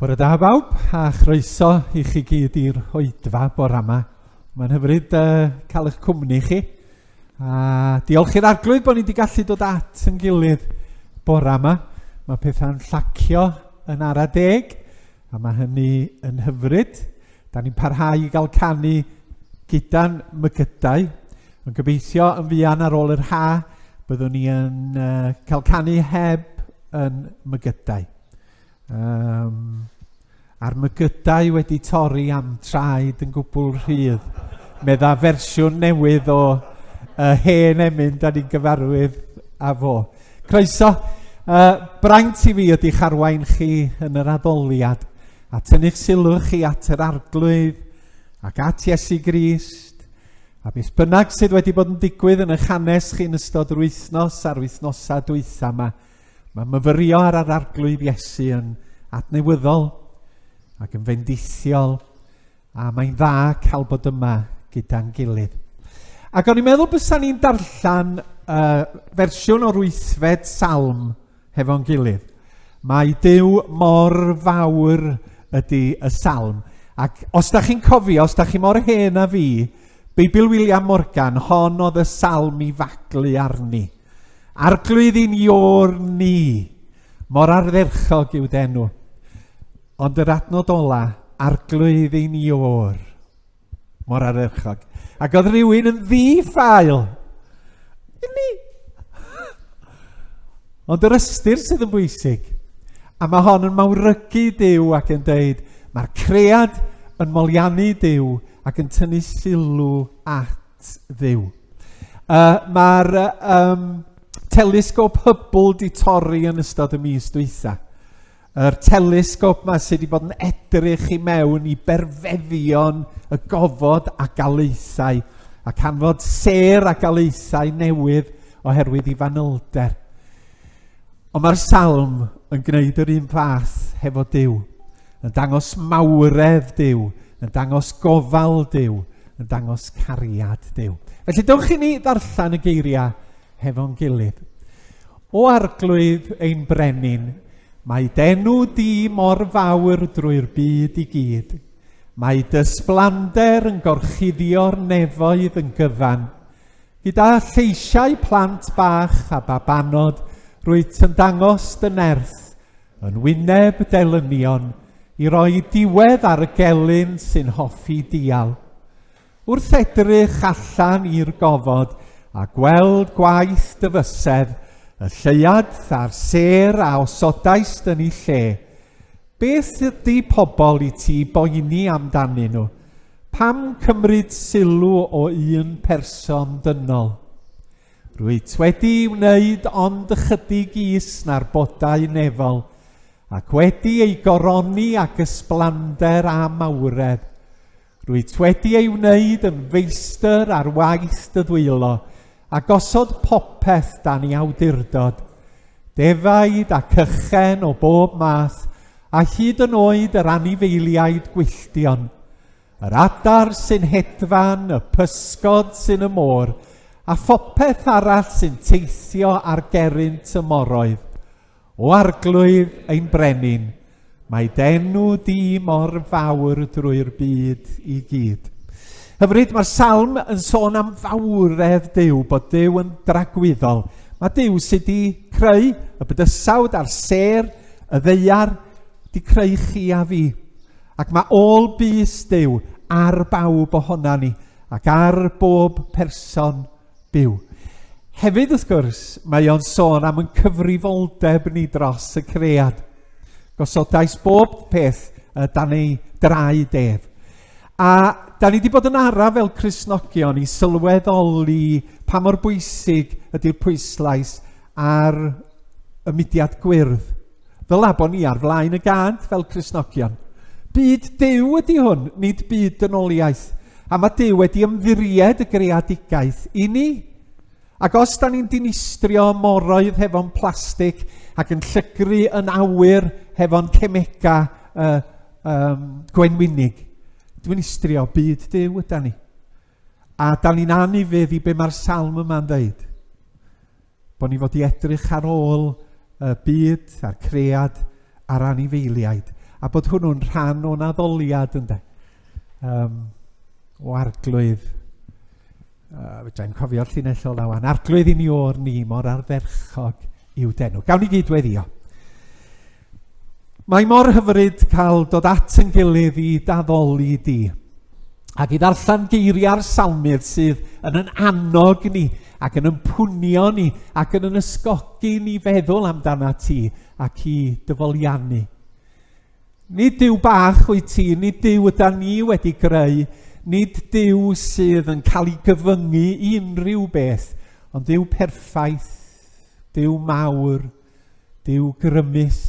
Bore da bawb, a chroeso i chi gyd i'r oedfa bore yma. Mae'n hyfryd uh, cael eich cwmni chi. A diolch i'r arglwydd bod ni wedi gallu dod at yn gilydd bore yma. Mae pethau'n llacio yn ara deg, a mae hynny yn hyfryd. Da ni'n parhau i gael canu gyda'n mygydau. Yn gobeithio yn fuan ar ôl yr ha, byddwn ni yn uh, cael canu heb yn mygydau. Um, a'r mygydau wedi torri am traed yn gwbl rhydd. Medda fersiwn newydd o uh, hen emyn da ni'n gyfarwydd â fo. Croeso. Uh, braint i fi ydy charwain chi yn yr addoliad a tynnu'ch sylw chi at yr arglwydd ac at Iesu Grist a beth bynnag sydd wedi bod yn digwydd yn eich hanes chi yn ystod yr wythnos a'r wythnosau dwytha yma. Mae myfyrio ar yr arglwydd Iesu yn adnewyddol ac yn fendithiol a mae'n dda cael bod yma gyda'n gilydd. Ac o'n i'n meddwl bysa ni'n darllen uh, fersiwn o'r wythfed salm hefo'n gilydd. Mae Duw mor fawr ydy y salm. Ac os da chi'n cofio, os da chi mor hen a fi, Beibl William Morgan, hon oedd y salm i faglu arni. Arglwydd i'n ior ni, mor ardderchog yw d'enw. Ond yr adnod ola, arglwydd i'n ior, mor ardderchog. Ac oedd rhywun yn ddi-ffael. Ni. Ond yr ystyr sydd yn bwysig. A mae hon yn mawrygu Duw ac yn deud, mae'r cread yn moliannu Duw ac yn tynnu sylw at Dduw. Uh, Mae'r um, telesgop Hubble di torri yn ystod y mis dwytha. Yr telesgop ma sydd wedi bod yn edrych i mewn i berfeddion y gofod a galaethau a canfod sêr a galaethau newydd oherwydd i fanylder. Ond mae'r salm yn gwneud yr un fath hefo Duw, yn dangos mawredd Duw, yn dangos gofal Duw, yn dangos cariad Duw. Felly dewch i ni ddarllen y geiriau hefo'n gilydd. O arglwydd ein brenin, mae d'enw di mor fawr drwy'r byd i gyd. Mae dy sblander yn gorchuddio'r nefoedd yn gyfan. Gyda lleisiau plant bach a babanod, rwyt yn dangos dy nerth yn wyneb delynion i roi diwedd ar y gelyn sy'n hoffi dial. Wrth edrych allan i'r gofod a gweld gwaith dy fysedd, y lleuad a'r sêr a osodaist yn eu lle, beth ydy pobl i ti boeni amdanyn nhw? Pam cymryd sylw o un person dynol? Rwyt wedi wneud ond ychydig is na'r bodau nefol, ac wedi ei goroni ag ysblander a mawredd. Rwyt wedi ei wneud yn feistr ar waith dy ddwylo, a gosod popeth dan ei awdurdod, defaid a cychen o bob math, a hyd yn oed yr anifeiliaid gwylltion, yr adar sy'n hedfan, y pysgod sy'n y môr, a phopeth arall sy'n teithio ar gerrynt y moroedd. O Arglwydd ein Brenin, mae d'enw di mor fawr drwy'r byd i gyd. Hyfryd, mae'r salm yn sôn am fawredd Duw, bod Duw yn dragwyddol. Mae Duw sydd wedi creu y bydysawd a'r sêr, y ddeiar, wedi creu chi a fi. Ac mae ôl bys Duw ar bawb ohona ni ac ar bob person byw. Hefyd, wrth gwrs, mae o'n sôn am yn cyfrifoldeb ni dros y cread. Gosodais bob peth dan ei draed ef. A da ni wedi bod yn araf fel Cristnogion i sylweddoli pa mor bwysig ydy'r pwyslais ar y mudiad gwyrdd. Ddyla bod ni ar flaen y gad fel Cristnogion. Byd Duw ydy hwn, nid byd dynoliaeth. A mae Duw wedi ymddiried y greadigaeth i ni. Ac os da ni'n dinistrio moroedd hefo'n plastig ac yn llygru yn awyr hefo'n cemega uh, um, gwenwynig, dinistrio byd Duw yda ni. A da ni'n anufudd i be mae'r salm yma'n dweud. Bod ni fod i edrych ar ôl y byd a'r cread a'r anifeiliaid. A bod hwnnw'n rhan o'n addoliad ynde. Um, o arglwydd. Uh, Fedrai'm cofio'r llinell ola wan. Arglwydd i ni o'r ni mor ardderchog i'w denw. Gawn ni gyd weddio. Mae mor hyfryd cael dod at yn gilydd i daddoli di ac i ddarllen geiriau'r salmydd sydd yn yn annog ni ac yn yn pwnio ni ac yn yn ysgogi ni feddwl amdana ti ac i dyfoliannu. Nid Duw bach wyt ti, nid Duw yda ni wedi greu, nid Duw sydd yn cael ei gyfyngu i unrhyw beth, ond Duw perffaith, Duw mawr, Duw grymus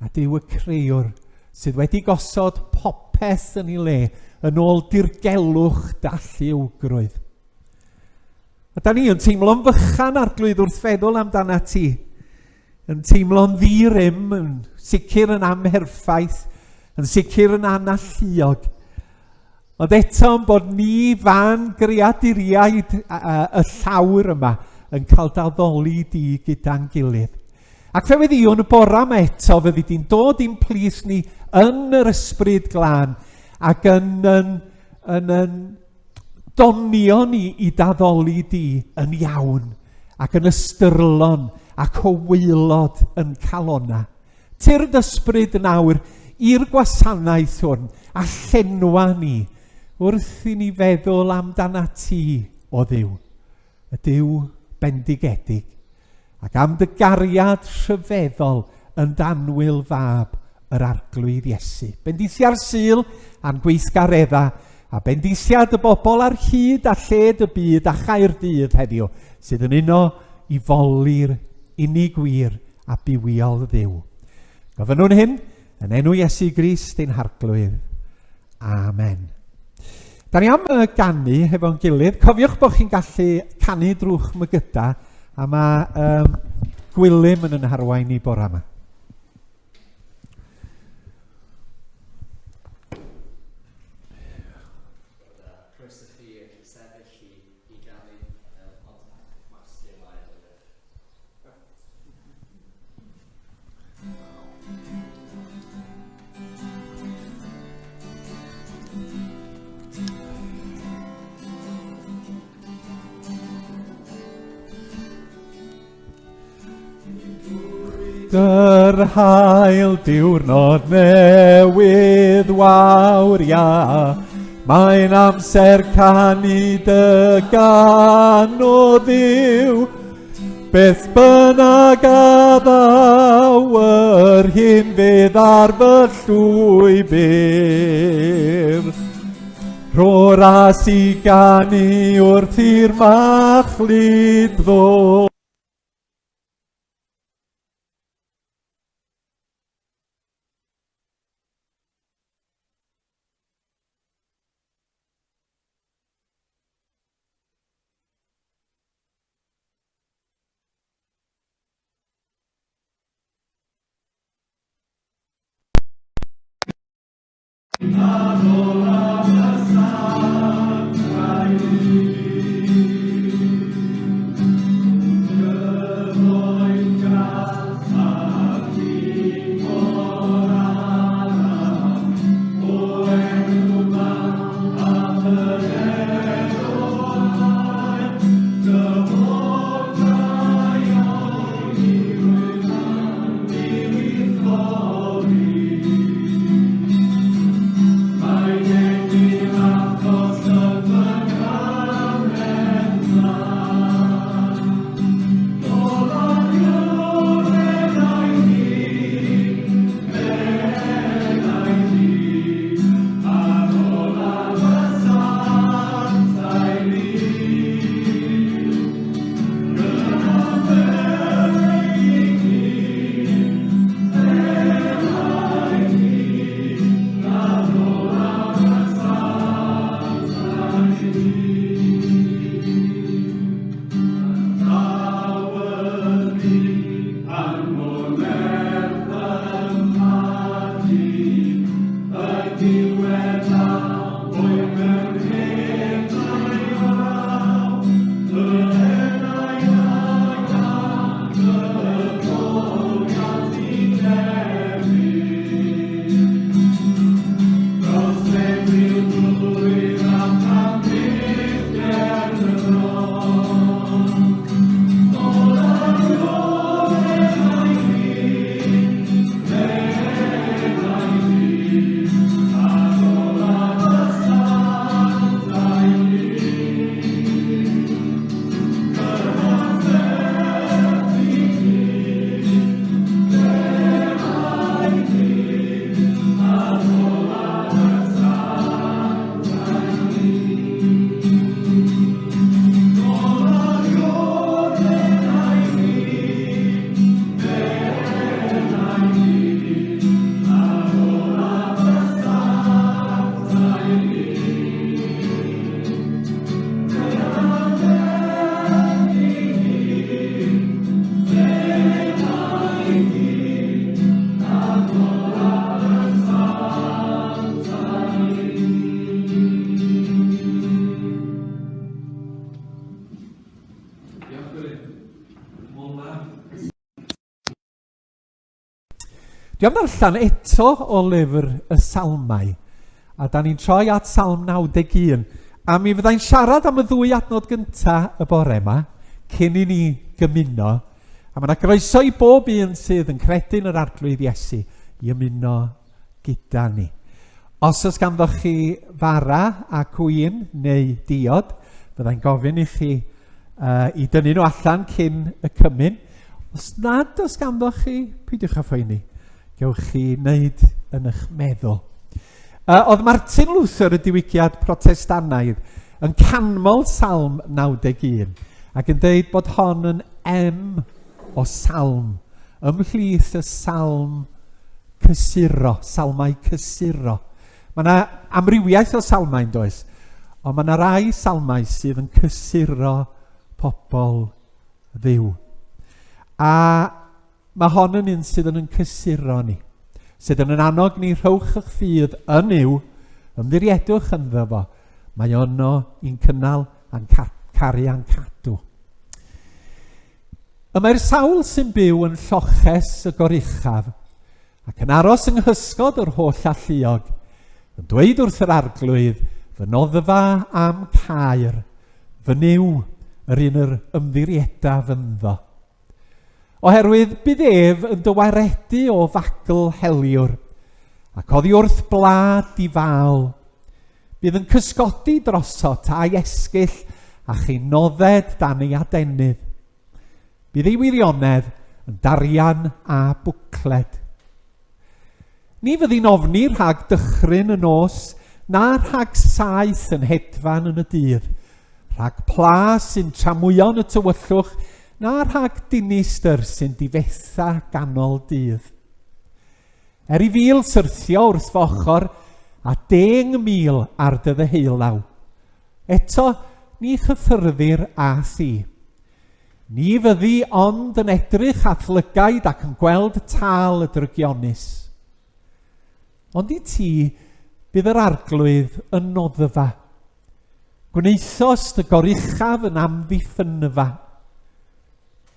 a Duw y creuwr sydd wedi gosod popeth yn ei le yn ôl dirgelwch dalliwgrwydd. A da ni yn teimlo'n fychan arglwydd wrth feddwl amdana ti, yn teimlo'n ddi-rym, yn sicr yn amherffaith, yn sicr yn analluog. Ond eto yn bod ni fan greaduriaid y llawr yma yn cael daddoli di gyda'n gilydd. Ac fe weddïwn y bora yma eto, fyddi di'n dod i'n plith ni yn yr ysbryd glân ac yn, yn, yn, yn donio ni i daddoli di yn iawn ac yn ystyrlon ac o waelod yn calona. Tyrd ysbryd yn awr i'r gwasanaeth hwn a llenwa ni wrth i ni feddwl amdana ti, o Dduw, y Duw bendigedig, ac am dy gariad rhyfeddol yn danwyl fab yr Arglwydd Iesu. Bendithia'r Sul a'n gweithgareddau, a bendithiad y bobl ar hyd a lled y byd a Chaerdydd heddiw, sydd yn uno i foli'r unig wir a bywiol Dduw. Gofynnwn hyn yn enw Iesu Grist ein Harglwydd. Amen. Da ni am ganu hefo'n gilydd. Cofiwch bod chi'n gallu canu drwch mygyda, a mae um, Gwilym yn yn harwain ni bora yma. Croeso chi sefyll i, i ganu, ond masgiau ymlaen. Dyr hael diwrnod newydd wawr ia, Mae'n amser canu dy gan o Dduw. Beth bynnag a ddaw, yr hyn fydd ar fy llwybr. Rho ras i ganu wrth i'r machlud ddod. Dwi am ddarllen eto o lyfr y Salmau, a da ni'n troi at Salm 91. A mi fyddai'n siarad am y ddwy adnod gyntaf y bore yma, cyn i ni gymuno. A mae yna groeso i bob un sydd yn credu'n yr Arglwydd Iesu i ymuno gyda ni. Os oes ganddoch chi fara a gwin neu diod, byddai'n gofyn i chi i dynnu nhw allan cyn y cymun. Os nad oes ganddoch chi, peidiwch â phoeni. Gewch chi wneud yn eich meddwl. Oedd Martin Luther y diwygiad Protestannaidd yn canmol Salm 91 ac yn deud bod hon yn M o salm, ymhlith y salm cysuro, salmau cysuro. Mae yna amrywiaeth o salmau yn does, ond mae yna rai salmau sydd yn cysuro pobl Dduw. A mae hon yn un sydd yn yn cysuro ni, sydd yn yn annog ni rhowch eich ffydd yn Nuw, ymddiriedwch ynddo fo. Mae ono i'n cynnal a'n caru a'n cadw. Y mae'r sawl sy'n byw yn lloches y goruchaf ac yn aros yng nghysgod yr holl alluog, yn dweud wrth yr arglwydd, fy noddfa am caer, fy Nuw, yr un yr ymddiriedaf ynddo. Oherwydd bydd ef yn dy waredu o fagl heliwr, ac oddi wrth bla difaol. Bydd yn cysgodi drosot a'i esgyll a chi'n nodded dan ei adenydd. Bydd ei wirionedd yn darian a bwcled. Ni fyddi'n ofni rhag dychryn y nos, na rhag saeth yn hedfan yn y dydd, rhag pla sy'n tramwyo yn y tywyllwch, na rhag dinistr sy'n difetha ganol dydd. Er i fil syrthio wrth fy ochr, a 10,000 ar dy ddeheulaw. Eto, ni chyffyrddir â thi. Ni fyddi ond yn edrych a'th lygaid ac yn gweld tâl y drygionus. Ond i ti, bydd yr arglwydd yn noddfa. Gwnaethost y goruchaf yn amddiffynfa.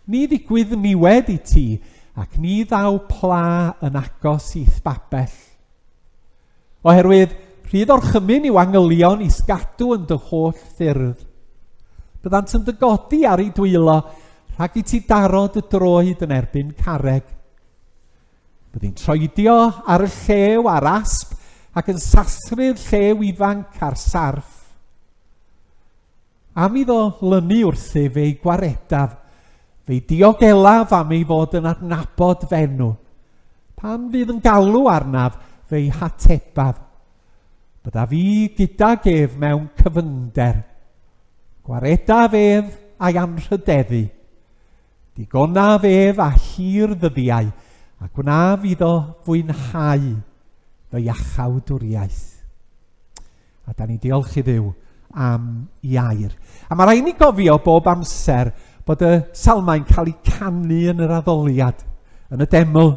Ni ddigwydd niwed i ti, ac ni ddaw pla yn agos i'th babell. Oherwydd rhydd orchymyn i'w angylion i'th gadw yn dy holl ffyrdd. Byddant yn dy godi ar ei dwylo, rhag i ti daro dy droed yn erbyn carreg. Byddi'n troedio ar y llew a'r asp ac yn sathru'r llew ifanc a'r sarff. Am iddo lynu wrthyf fe'i gwaredaf, fe'i diogelaf am ei fod yn adnabod f'enw. Pan fydd yn galw arnaf, fe'i hatebaf. Byddaf fi gydag ef mewn cyfyngder. Gwaredaf ef a'i anrhydeddu. Digonaf ef â hir ddyddiau, a gwnaf iddo fwynhau fy iachawdwriaeth. A da ni'n diolch i Dduw am i air. A mae rhaid ni gofio bob amser bod y salmau'n cael eu canu yn yr addoliad, yn y deml.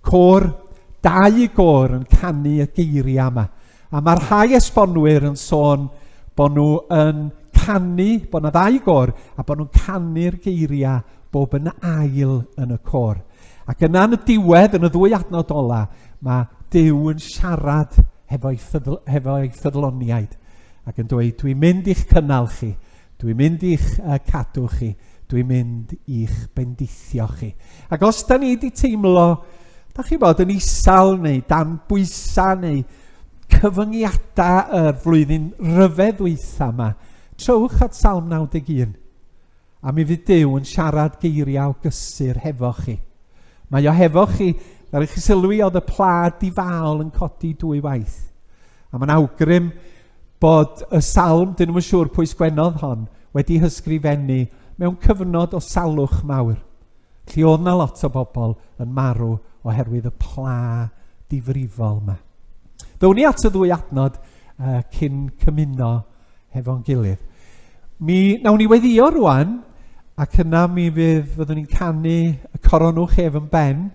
Côr, dau gôr yn canu y geiriau yma. A mae rhai esbonwyr yn sôn bod nhw yn canu, bod yna ddau gôr, a bod nhw'n canu'r geiriau bob yn ail yn y côr. Ac yna yn y diwedd, yn y ddwy adnod ola, mae Duw yn siarad hefo'i ffyddl, hefo ffyddloniaid ac yn dweud, dwi'n mynd i'ch cynnal chi, dwi'n mynd i'ch cadw chi, dwi'n mynd i'ch bendithio chi. Ac os da ni wedi teimlo, da chi bod yn isal neu dan bwysau neu cyfyngiadau yr flwyddyn ryfedd ddwytha yma, trowch at Salm 91. A mi fydd Duw yn siarad geiriau o gysur hefo chi. Mae o hefo chi, fel i chi sylwi, oedd y pla difaol yn codi dwy waith. A mae'n awgrym bod y salm, dyn nhw'n siŵr pwy sgwennodd hon, wedi hysgrifennu mewn cyfnod o salwch mawr. Lle oedd na lot o bobl yn marw oherwydd y pla difrifol yma. Ddown ni at y ddwy adnod cyn cymuno hefo'n gilydd. Mi nawn ni weddio rwan, ac yna mi fydd, fyddwn ni'n canu y coronwch ef yn ben,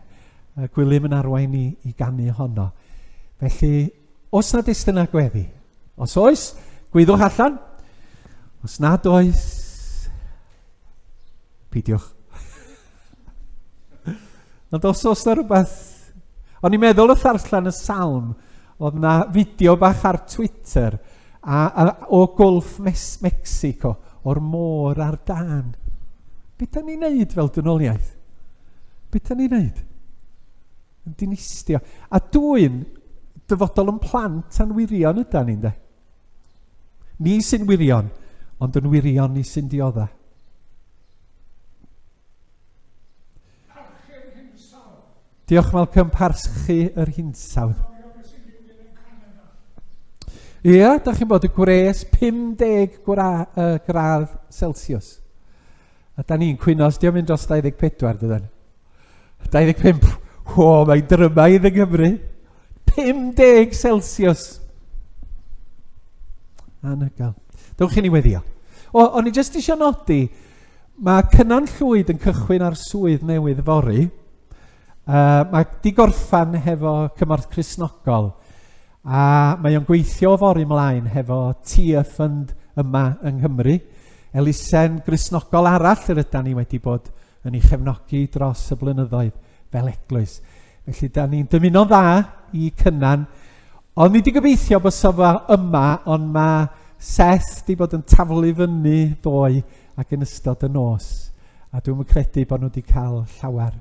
Gwilym yn arwain ni i ganu honno. Felly, Os nad oes dyna gweddi. Os oes, gwyddwch allan. Os nad oes, peidiwch. Ond os oes na rhywbeth... O'n i'n meddwl wrth ddarllen y salm, oedd na fideo bach ar Twitter a, a, o Gwlff Mes Mexico, o'r môr ar dân. Be da ni'n neud fel dynoliaeth? Be da ni'n neud? Yn dinistio. A dwy'n dyfodol yn plant a'n wirion yda ni'n de. Ni sy'n wirion, ond yn wirion ni sy'n diodda. Diolch Malcolm, parchu yr hinsawdd. Ia, da chi'n bod y gwres 50 gra, gradd Celsius. A da ni'n cwyno os di'n mynd dros 24, dydan? 25, o, mae'n drymaidd yng Nghymru. 50 Celsius. Anhygoel. Dewch i ni weddio. O, o'n i jyst eisiau nodi, mae Cynan Llwyd yn cychwyn ar swydd newydd fory. Mae di gorffan hefo cymorth Cristnogol a mae o'n gweithio o fory mlaen hefo Tia Fund yma yng Nghymru, elusen Gristnogol arall yr ydan ni wedi bod yn ei chefnogi dros y blynyddoedd fel eglwys. Felly da ni'n dymuno dda i Cynan. Ond ni wedi gobeithio bod fo yma, ond mae Seth wedi bod yn taflu fyny ddoe ac yn ystod y nos. A dwi'n credu bod nhw wedi cael llawer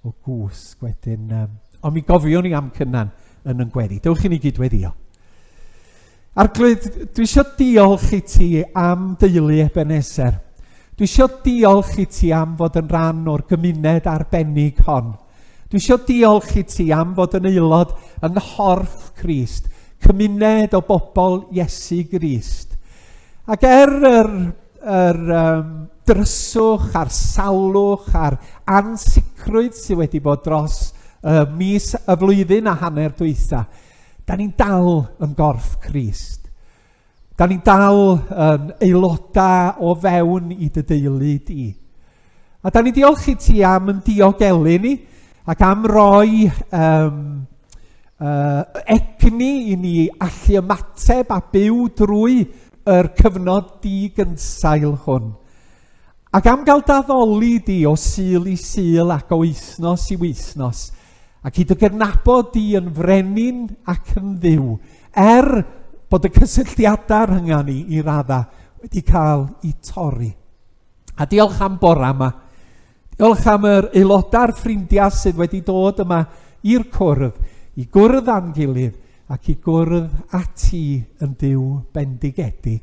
o gwsg wedyn. Um, ond mi gofiwn ni am Cynan yn yn gweddi. Dewch i ni gyd weddio. Arglwydd, dwi eisiau diolch i ti am deulu Ebenezer. Dwi eisiau diolch i ti am fod yn rhan o'r gymuned arbennig hon. Dwi eisiau diolch i ti am fod yn aelod yng nghorff Crist, cymuned o bobl Iesu Grist. Ac er yr, yr um, dryswch a'r salwch a'r ansicrwydd sydd wedi bod dros y mis y flwyddyn a hanner dwytha, Da ni'n dal yn gorff Crist. Da ni'n dal yn aelodau o fewn i dy deulu di. A da ni'n diolch i ti am yn diogelu ni ac am roi um, egni i ni allu ymateb a byw drwy yr cyfnod di-gynsail hwn. Ac am gael d'addoli di o Sul i Sul ac o wythnos i wythnos, ac i dy gydnabod di yn frenin ac yn dduw, er bod y cysylltiadau rhynga ni i radda wedi cael eu torri. A diolch am bora yma. Diolch am yr aelodau'r ffrindiau sydd wedi dod yma i'r cwrdd, i gwrdd â'n gilydd ac i gwrdd â ti yn Duw bendigedig.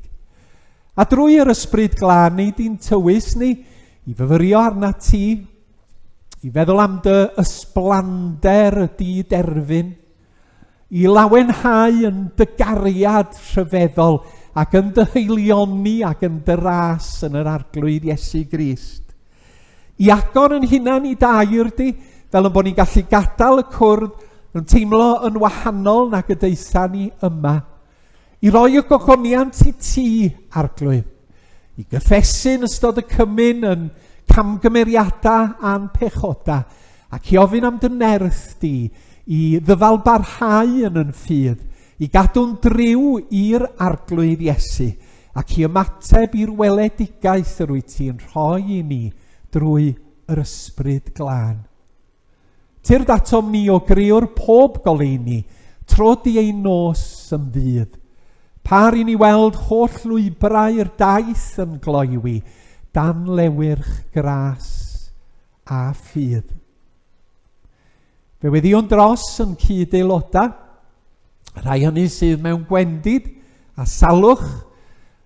A drwy yr Ysbryd Glân nei di'n tywys ni i fyfyrio arnat ti, i feddwl am dy ysblander y di derfyn, i lawenhau yn dy gariad rhyfeddol ac yn dy haelioni ac yn dy ras yn yr Arglwydd Iesu Grist. I agor yn hunan i dair di, fel yn bod ni'n gallu gadael y cwrdd yn teimlo yn wahanol nag y daetha ni yma. I roi y gogoniant i ti, Arglwydd, i gyffesu yn ystod y cymun yn camgymeriadau a'n pechodau, ac i ofyn am dy nerth di, i ddyfal barhau yn yn ffydd, i gadw'n driw i'r Arglwydd Iesu, ac i ymateb i'r weledigaeth yr wyt ti'n rhoi i ni drwy yr Ysbryd Glân. Tyrd atom ni o greor pob goleuni, tro di ein nos yn ddydd. Par i ni weld holl lwybrau'r daith yn gloywi, dan lewyrch gras a ffydd. Fe weddïwn dros yn cyd-aelodau, y rhai hynny sydd mewn gwendid a salwch,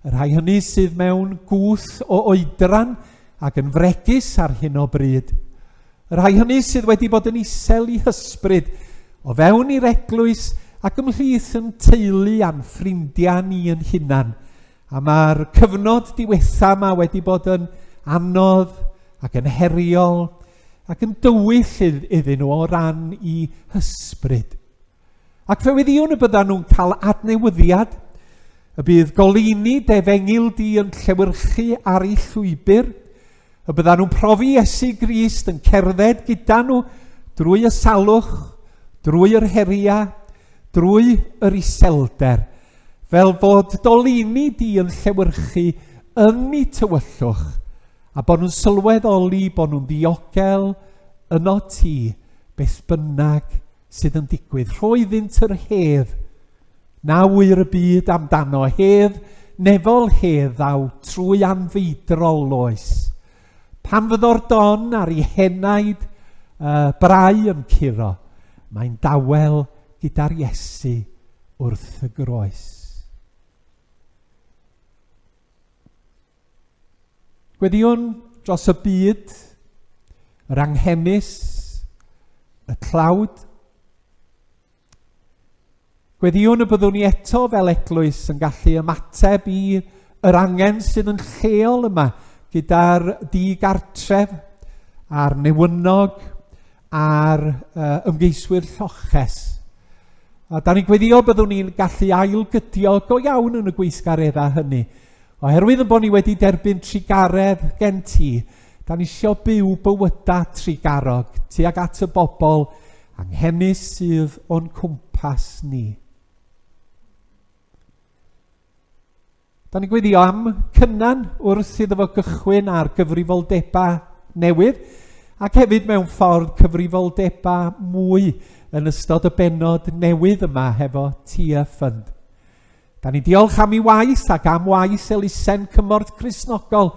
y rhai hynny sydd mewn gwth o oedran ac yn fregus ar hyn o bryd, y rhai hynny sydd wedi bod yn isel i hysbryd o fewn i'r eglwys ac ymhlith yn teulu a'n ffrindiau ni yn hunan. A mae'r cyfnod diwetha yma wedi bod yn anodd ac yn heriol ac yn dywyll iddyn nhw o ran i hysbryd. Ac fe weddïwn y byddan nhw'n cael adnewyddiad, y bydd goleuni defengyl di yn llewyrchu ar eu llwybr, y byddan nhw'n profi Iesu Grist yn cerdded gyda nhw drwy y salwch, drwy yr heriau, drwy yr iselder, fel fod doleuni di yn llewyrchu yn eu tywyllwch, a bod nhw'n sylweddoli bod nhw'n ddiogel yno ti, beth bynnag. sydd yn digwydd. Rho iddynt yr hedd na ŵyr y byd amdano, hedd nefol hedd ddaw trwy anfeidrol oes. Pan fyddo'r don ar ei henaid uh, brau yn curo, mae'n dawel gyda'r Iesu wrth y groes. Gweddïwn dros y byd, yr anghenus, y tlawd. Gweddïwn y byddwn ni eto fel eglwys yn gallu ymateb i yr angen sydd yn lleol yma gyda'r digartref a'r newynog a'r uh, ymgeiswyr lloches. A da ni'n gweddio byddwn ni'n gallu ailgydio go iawn yn y gweithgareddau hynny. Oherwydd yn bod ni wedi derbyn trugaredd gen ti, da ni isio byw bywyda trugarog tuag at y bobl anghenus sydd o'n cwmpas ni. Da ni'n gweddio am Cynan wrth iddo fo gychwyn ar gyfrifoldebau newydd ac hefyd mewn ffordd cyfrifoldebau mwy yn ystod y bennod newydd yma hefo Tia Fund. Da ni'n diolch am ei waith ac am waith elusen Cymorth Cristnogol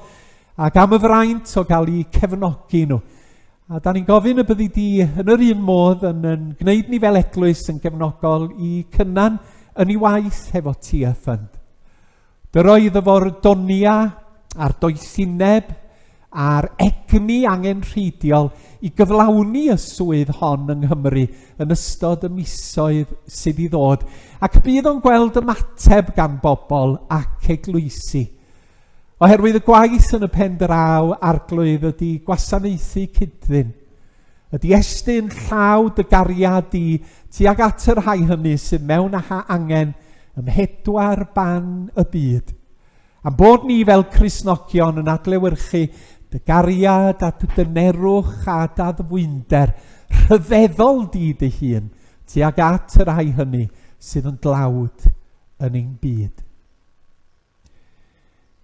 ac am y fraint o gael eu cefnogi nhw. A da ni'n gofyn y byddi di yn yr un modd yn, yn gwneud ni fel eglwys yn gefnogol i Cynan yn ei waith hefo Tia Fund. Dyro iddo fo'r donia a'r doethineb a'r egni angenrheidiol i gyflawni y swydd hon yng Nghymru yn ystod y misoedd sydd i ddod, ac bydd o'n gweld ymateb gan bobl ac eglwysi. Oherwydd y gwaith yn y pen draw, Arglwydd, ydy gwasanaethu cyd-ddyn. Ydy estyn llaw dy gariad di tuag at y rhai hynny sydd mewn angen ym mhedwar ban y byd. Am bod ni fel Cristnogion yn adlewyrchu dy gariad a dy dynerwch a d'addfwynder rhyfeddol di dy hun tuag at y rhai hynny sydd yn dlawd yn ein byd.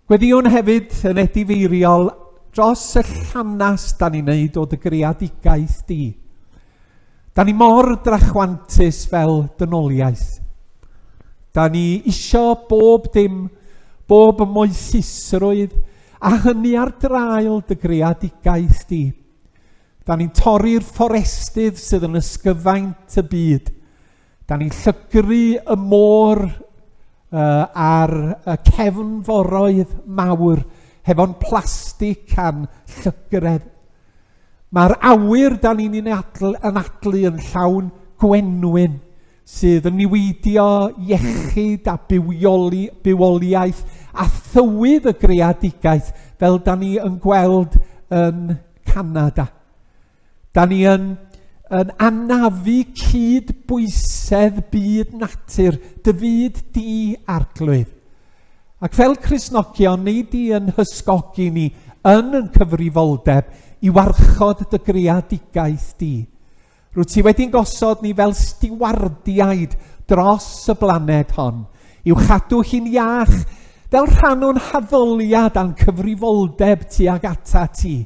Gweddïwn hefyd yn edifeiriol dros y llanast da ni'n neud o dy greadigaeth di. Da ni mor drachwantus fel dynoliaeth. Da ni isio bob dim, bob moethusrwydd, a hynny ar draul dy greadigaeth di. Da ni'n torri'r fforestydd sydd yn ysgyfaint y byd. Da ni'n llygru y môr uh, ar y cefnforoedd mawr hefo'n plastig a'n llygredd. Mae'r awyr da ni'n anadlu yn llawn gwenwyn sydd yn niweidio iechyd a bywioli, bywoliaeth a thywydd y greadigaeth fel da ni yn gweld yn Canada. Da ni yn, yn anafu cyd-bwysedd byd natur, dy fyd di, Arglwydd. Ac fel Cristnogion, nei di yn hysgogi ni yn yn cyfrifoldeb i warchod dy greadigaeth di. Rwyt ti wedi'n gosod ni fel stiwardiaid dros y blaned hon, i'w chadw hi'n iach, fel rhan o'n haddoliad a'n cyfrifoldeb tuag ata ti.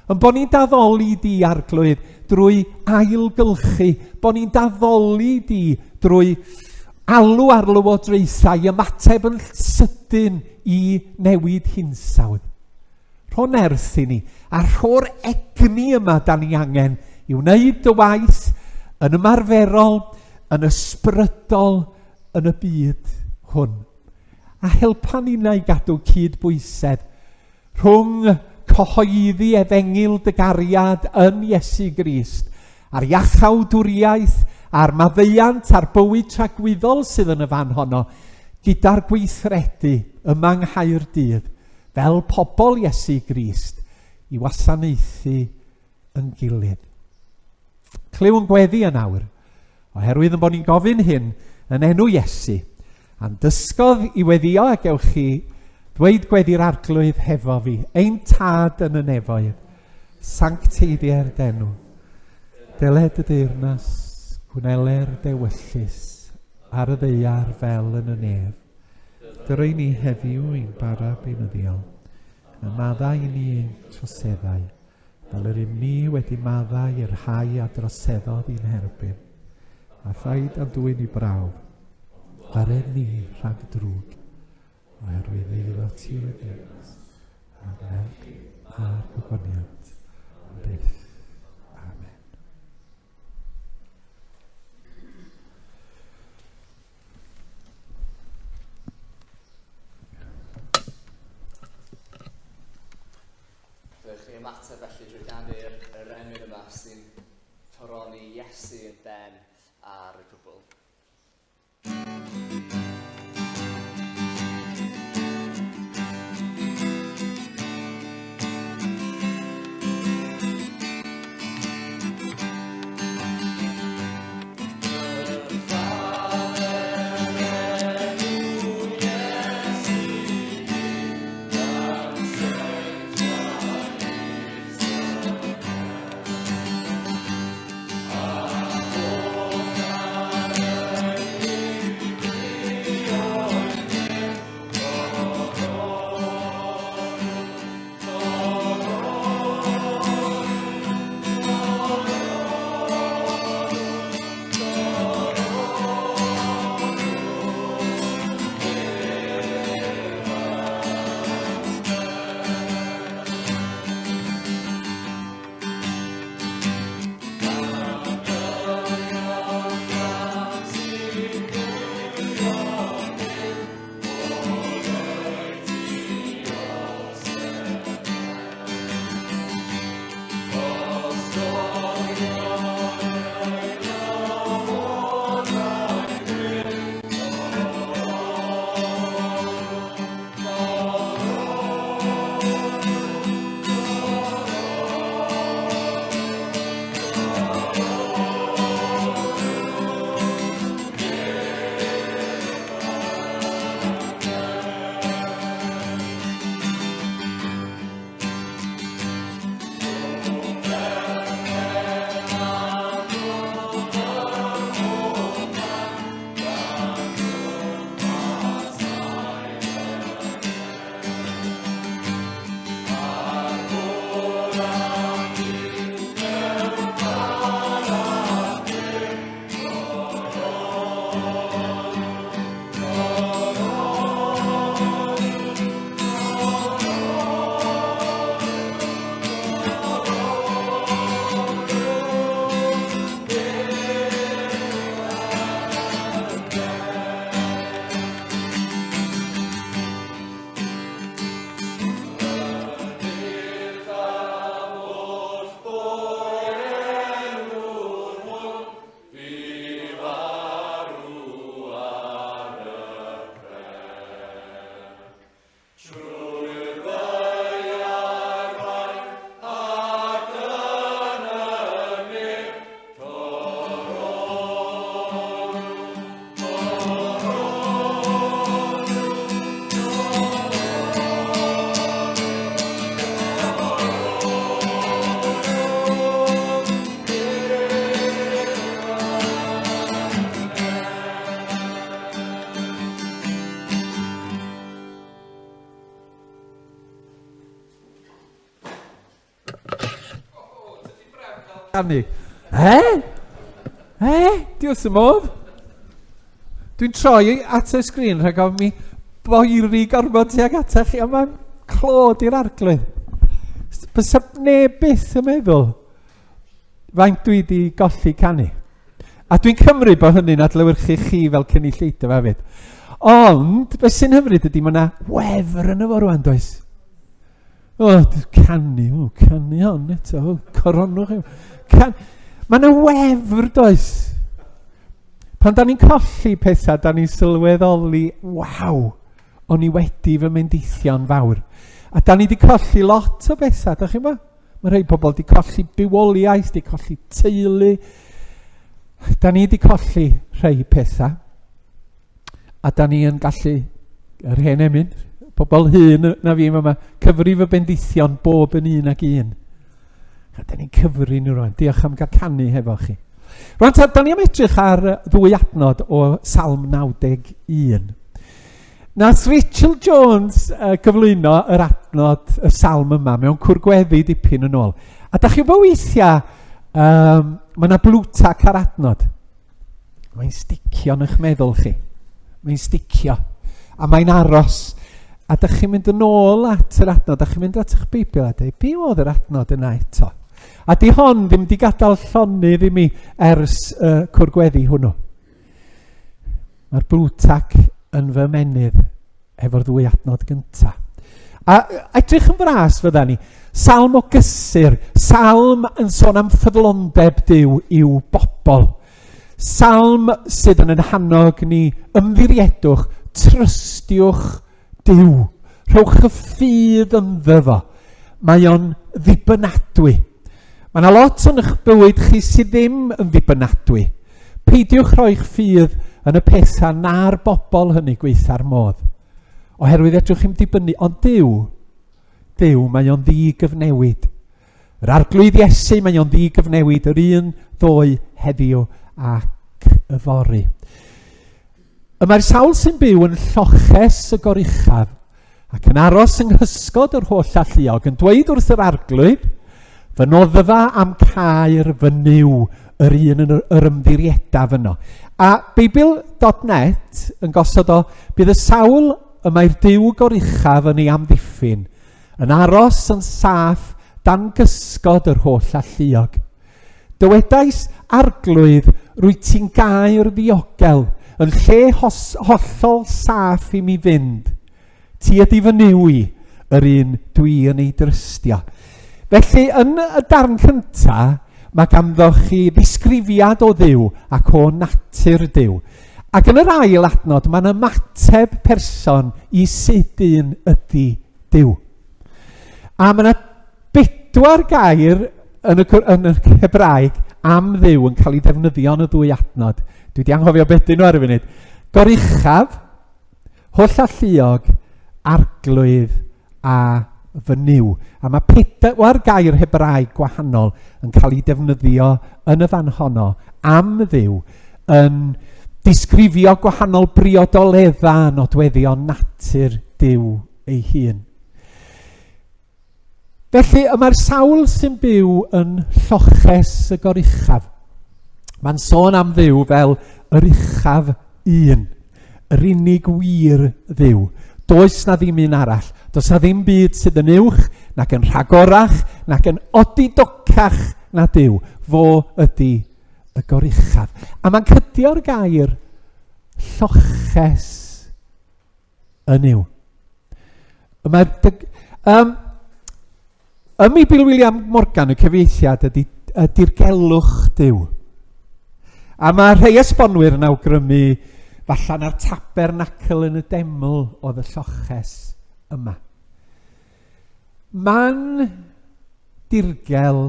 Yn bod ni'n daddoli di, Arglwydd, drwy ailgylchu, bod ni'n daddoli di drwy alw ar lywodraethau i ymateb yn sydyn i newid hinsawdd. Rho nerth i ni, a rho'r egni yma da ni angen i wneud dy waith yn ymarferol, yn ysbrydol, yn y byd hwn. A helpa ninnau i gadw cyd-bwysedd Rhwng cyhoeddi efengyl dy gariad yn Iesu Grist, a'r iachawdwriaeth, a'r maddeuant, a'r bywyd tragwyddol sydd yn y fan honno, gyda'r gweithredu yma yng Nghaerdydd, fel pobl Iesu Grist, i wasanaethu yn gilydd. Clyw yn gweddi yn awr, oherwydd yn bod ni'n gofyn hyn yn enw Iesu, a'n dysgodd i weddio a gewch chi ddweud gweddi'r arglwydd hefo fi, ein tad yn y nefoedd, sancteiddier d'enw, deled y deyrnas, gwneler dewyllys, ar y ddeiar fel yn y nef. Dyrau ni heddiw ein bara beunyddiol, a maddau i ni ein troseddau, Fel yr ym ni wedi maddau i'r rhai a droseddodd i'n herbyn. A phaid â dwyn i brawf, gwared ni rhag drwg, oherwydd eiddo ti yw y deyrnas, a'r nerth, a'r gogoniant, am byth. Amen. Rwy'ch chi ymateb felly drwy ganu'r yr emyn yma sy'n coroni Iesu yn ben ar y cwbl. Canu. He? He? Di wrth y modd? Dwi'n troi at y sgrin rhag ofn mi boeri gormod tuag atach chi, ond mae'n clod i'r arglwydd. Bysa neb byth yn meddwl faint dwi wedi golli canu. A dwi'n cymryd bod hynny'n adlewyrchu chi fel cynulleidfa hefyd. Ond, beth sy'n hyfryd ydy, mae yna wefr yn y fo rwan, does? O, oh, canu, o, oh, canu hon eto, o, oh, coronwch. Can... Mae yna wefr, does? Pan da ni'n colli pethau, da ni'n sylweddoli, waw, o'n i wedi fy mendithio'n fawr. A da ni wedi colli lot o bethau, da chi'n gwybod? Mae rhai pobl wedi colli bywoliaeth, wedi colli teulu. Da ni wedi colli rhai pethau. A da ni yn gallu, yr hen emyn, pobl hyn na fi yma, cyfrif y bendithion bob yn un ac un. A da ni'n cyfri nhw rwan. Diolch am gael canu hefo chi. Rwan ta, da ni am edrych ar ddwy adnod o Salm 91. Nath Rachel Jones uh, gyflwyno yr adnod, y salm yma, mewn cwrgweddi dipyn yn ôl. A da chi'n bod weithiau, um, mae yna blwtac ar adnod. Mae'n sticio yn eich meddwl chi. Mae'n sticio. A mae'n aros. A dych chi'n mynd yn ôl at yr adnod, dych chi'n mynd at eich Beibl a dweud, be oedd yr adnod yna eto? A di hon ddim di gadael llonydd i mi ers y cwrgweddi hwnnw. Mae'r blue tack yn fy menydd efo'r ddwy adnod gyntaf. A edrych yn fras fydda ni. Salm o gysur, salm yn sôn am ffyddlondeb Duw i'w bobl. Salm sydd yn ein hannog ni ymddiriedwch, trystiwch Duw. Rhowch y ffydd ynddo fo. Mae o'n ddibynadwy. Mae yna lot yn eich bywyd chi sydd ddim yn ddibynadwy. Peidiwch rhoi'ch ffydd yn y pethau na'r bobl hynny gweitha'r modd. Oherwydd edrych chi'n dibynnu, ond Duw, Duw, mae o'n ddi-gyfnewid. Yr Arglwydd Iesu, mae o'n ddi-gyfnewid yr un ddoe heddiw ac yfory. Y mae'r sawl sy'n byw yn lloches y goruchaf ac yn aros yng nghysgod yr holl alluog yn dweud wrth yr arglwydd, fy noddfa am caer fy Nuw, yr un yn yr ymddiriedaf yno. A Beibl.net yn gosod o, bydd y sawl y mae'r Duw goruchaf yn ei amddiffyn, yn aros yn saff dan gysgod yr holl alluog. Dywedais, Arglwydd, rwyt ti'n gaer ddiogel, yn lle hos, hollol saff i mi fynd. Ti ydy fy Nuw i, yr un dwi yn ei drystio. Felly, yn y darn cyntaf, mae ganddo chi ddisgrifiad o Dduw ac o natur Duw. Ac yn yr ail adnod, mae'n ymateb person i sut un ydy Duw. A mae yna bedwar gair yn y, yn y Hebraeg am Dduw yn cael ei ddefnyddio yn y ddwy adnod. Dwi wedi anghofio beth dyn nhw ar y funud. Goruchaf, holl alluog, arglwydd a fy Nuw. A mae pedwar gair Hebraeg gwahanol yn cael ei defnyddio yn y fan honno am Dduw yn disgrifio gwahanol briodoleddau nodweddion natur Duw ei hun. Felly, y mae'r sawl sy'n byw yn lloches y goruchaf. Mae'n sôn am Dduw fel yr uchaf un, yr unig wir Dduw. Does na ddim un arall. Does na ddim byd sydd yn uwch, nac yn rhagorach, nac yn odidocach na Duw. Fo ydy y goruchaf. A mae'n cydio'r gair lloches yn yw. Mae'r... Um, ym Meibil William Morgan, y cyfieithiad ydy y dirgelwch Duw. A mae rhai esbonwyr yn awgrymu falle na'r tabernacl yn y deml oedd y lloches yma. Man dirgel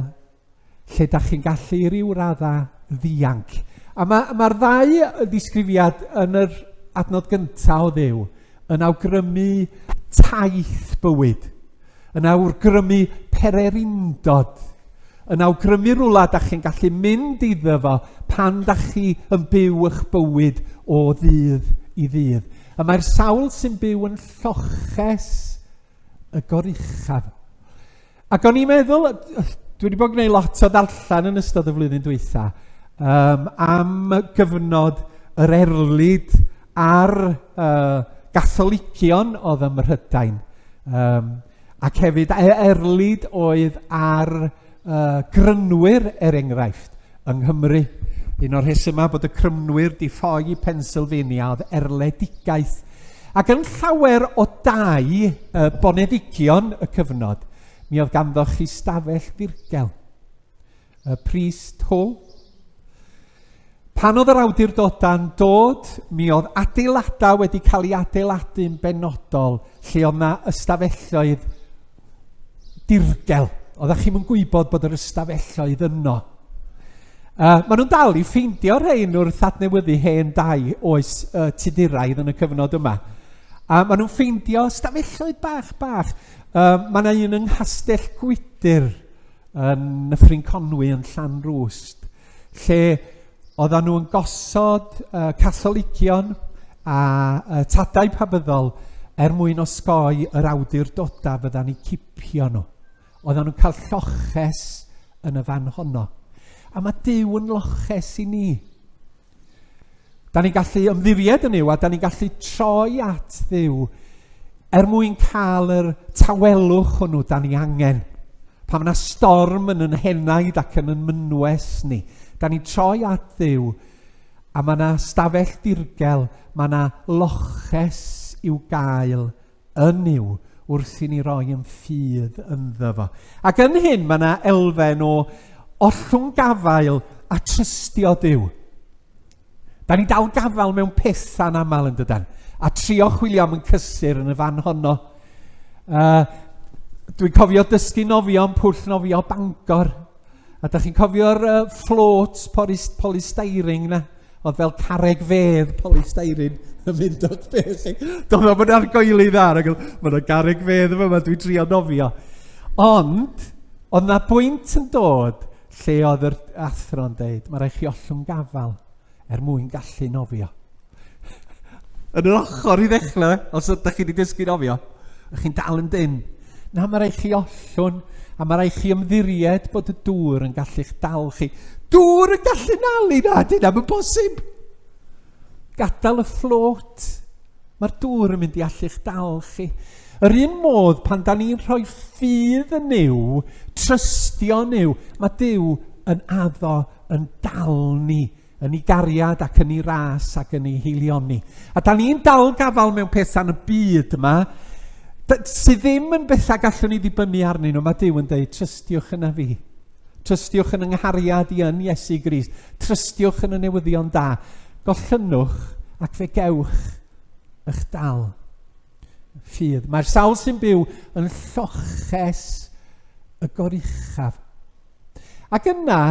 lle da chi'n gallu i ryw radda ddianc. A mae'r ma ddau ddisgrifiad yn yr adnod gyntaf o Dduw yn awgrymu taith bywyd, yn awgrymu pererindod, yn awgrymu rhywle da chi'n gallu mynd iddo fo pan da chi yn byw eich bywyd o ddydd i ddydd. A mae'r sawl sy'n byw yn lloches y goruchaf. Ac o'n i'n meddwl, dwi wedi bod yn gwneud lot o ddarllen yn ystod y flwyddyn dwytha, um, am gyfnod yr erlid ar uh, Gatholigion oedd ym Mhrydain. Um, ac hefyd e, erlid oedd ar uh, grynwyr, er enghraifft, yng Nghymru. Un o'r rhesymau bod y Crymnwyr di ffoi i Pennsylvania oedd erledigaeth. Ac yn llawer o dai uh, boneddigion y cyfnod, mi oedd ganddo chi stafell ddirgel. Y priest hole. Pan oedd yr awdurdodau'n dod, mi oedd adeiladau wedi cael ei adeiladu'n benodol lle oedd na ystafelloedd dirgel. Oeddech chi'm yn gwybod bod yr ystafelloedd yno. Uh, maen nhw'n dal i ffeindio rhain wrth adnewyddu hen dai oes uh, Tuduraidd yn y cyfnod yma. A maen nhw'n ffeindio ystafelloedd bach bach. Uh, mae yna un yng Nghastell Gwydyr yn Nyffryn Conwy yn Llanrwst, lle oedden nhw'n gosod uh, Catholigion a uh, tadau pabyddol er mwyn osgoi yr awdurdodau fydda'n eu cipio nhw. Oedden nhw'n cael lloches yn y fan honno. A mae Duw yn loches i ni. Da ni'n gallu ymddiried yn Nuw a da ni'n gallu troi at Dduw er mwyn cael yr tawelwch hwnnw da ni angen. Pan mae yna storm yn yn henaid ac yn yn mynwes ni, da ni'n troi at Dduw a mae yna stafell dirgel, mae yna loches i'w gael yn Nuw wrth i ni roi yn ffydd ynddo fo. Ac yn hyn mae yna elfen o ollwng gafael a trystio Duw. Da ni dal gafael mewn pethau'n aml yn dydan, a trio chwilio am yn cysur yn y fan honno. Dwi'n cofio dysgu nofio yn pwll nofio Bangor. A da chi'n cofio'r floats polystyrene na? Oedd fel carreg fedd polystyrene yn mynd o'ch beth chi. Doedd o'n mynd argoeli dda, ac mae yna garreg fedd yma, dwi'n trio nofio. Ond, oedd na bwynt yn dod lle oedd yr athro'n deud, mae rhaid chi ollwng gafael er mwyn gallu nofio. Yn yr ochr i ddechrau, os ydych chi wedi dysgu nofio, ych chi'n dal yn dyn. Na, mae rhaid chi ollwng, a mae rhaid chi ymddiried bod y dŵr yn gallu'ch dal chi. Dŵr yn gallu nalu na, dyna mae'n bosib. Gadael y fflot. Mae'r dŵr yn mynd i allu'ch dal chi. Yr un modd, pan da ni'n rhoi ffydd yn Nuw, trystio Nuw, mae Duw yn addo yn dal ni yn ei gariad ac yn ei ras ac yn ei heilioni. A da ni'n dal gafael mewn pethau yn y byd yma, sydd ddim yn bethau gallwn ni ddibynnu arnyn nhw. Mae Duw yn dweud, trystiwch yna fi. Trystiwch yn yng nghariad i yn Iesu Grist. Trystiwch yn y newyddion da. Gollynwch ac fe gewch eich dal. Ffydd. Mae'r sawl sy'n byw yn lloches y goruchaf. Ac yna,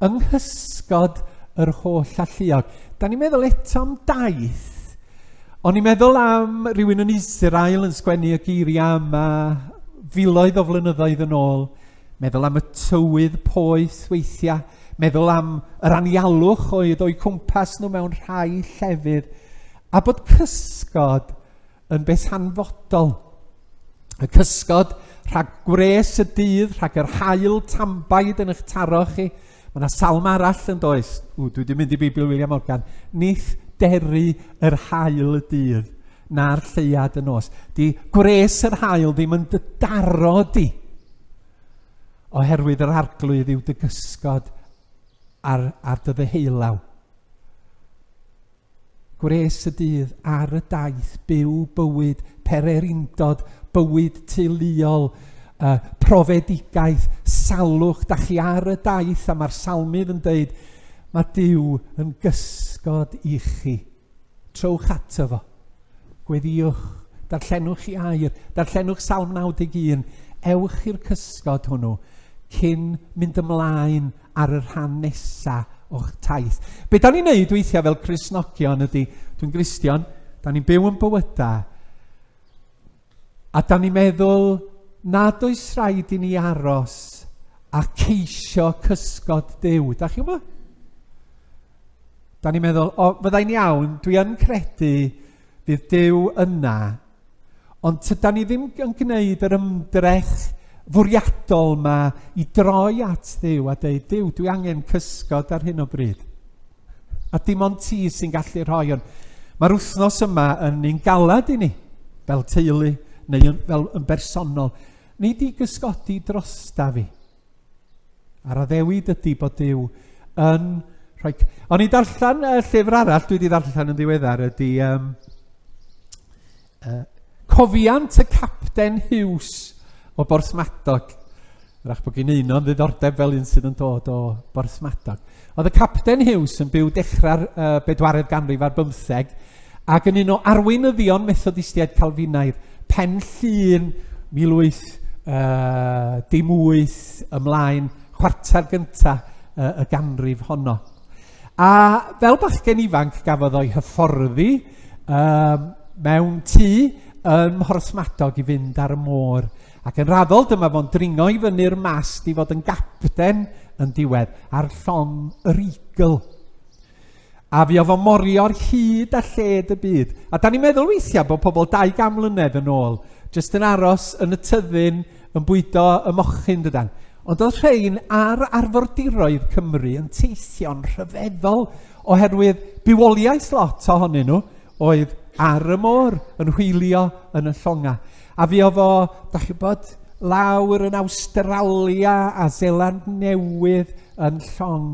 yng nghysgod yr holl alluog. Da ni'n meddwl eto am daith. O'n i'n meddwl am rhywun yn Israel yn sgwennu y geiriau yma filoedd o flynyddoedd yn ôl. Meddwl am y tywydd poeth weithiau. Meddwl am yr anialwch oedd o'u cwmpas nhw mewn rhai llefydd. A bod cysgod yn beth hanfodol. Y cysgod rhag gwres y dydd, rhag yr haul tambaid yn eich taro chi. Mae yna salm arall yn does. Ww, dwi wedi mynd i Beibl William Morgan. Nith deru yr haul y dydd na'r lleuad y nos. Di gwres yr haul ddim yn dy daro di. Oherwydd yr arglwydd yw dy gysgod ar, ar dy ddeheulaw. Gwres y dydd ar y daith, byw bywyd pererindod, bywyd teuluol, uh, profedigaeth, salwch. Da chi ar y daith a mae'r salmydd yn deud, mae Duw yn gysgod i chi. Trowch ato fo. Gweddïwch, darllenwch i air, darllenwch Salm 91, ewch i'r cysgod hwnnw cyn mynd ymlaen ar y rhan nesa o'ch taith. Be da ni'n neud weithiau fel Cristnogion ydy, dwi'n Gristion, da ni'n byw yn bywydau, a da ni'n meddwl nad oes rhaid i ni aros a ceisio cysgod Duw. Da chi'n gwybod? Da ni'n meddwl, o, fyddai'n iawn, dwi yn credu fydd Duw yna, Ond tydan ni ddim yn gwneud yr ymdrech fwriadol ma i droi at Dduw a dweud, Duw, dwi angen cysgod ar hyn o bryd. A dim ond ti sy'n gallu rhoi hwn. Mae'r wythnos yma yn un galad i ni, fel teulu neu yn, fel yn bersonol. Nid i gysgodi drosta fi. A'r addewid ydy bod Duw yn rhoi... O'n i'n darllen y llyfr arall dwi wedi ddarllen yn ddiweddar ydy um, Cofiant y Capten Hughes o Borthmadog. Rach bod gen un o'n ddiddordeb fel un sydd yn dod o Borthmadog. Oedd y Capten Hughes yn byw dechrau'r bedwaredd ganrif ar bymtheg ac yn un o arweinyddion Methodistiaid Calfinaidd, Pen Llŷn, 18 dim 8 ymlaen, chwarter gynta y ganrif honno. A fel bachgen ifanc gafodd o'i hyfforddi um, mewn tŷ ym Mhorthmadog i fynd ar y môr. Ac yn raddol dyma fo'n dringo i fyny'r mast i fod yn gapten yn diwedd ar llong yr Eagle. A fuodd o'n morio'r hyd a lled y byd. A da ni'n meddwl weithiau bod pobl 200 mlynedd yn ôl jyst yn aros yn y tyddyn yn bwydo y mochyn dydan. Ond oedd rhain ar arfordiroedd Cymru yn teithio'n rhyfeddol. oherwydd bywoliaeth lot ohonyn nhw oedd ar y môr yn hwylio yn y llonga. A fi oedd o, da chi'n bod, lawr yn Awstralia a Zeland Newydd yn llong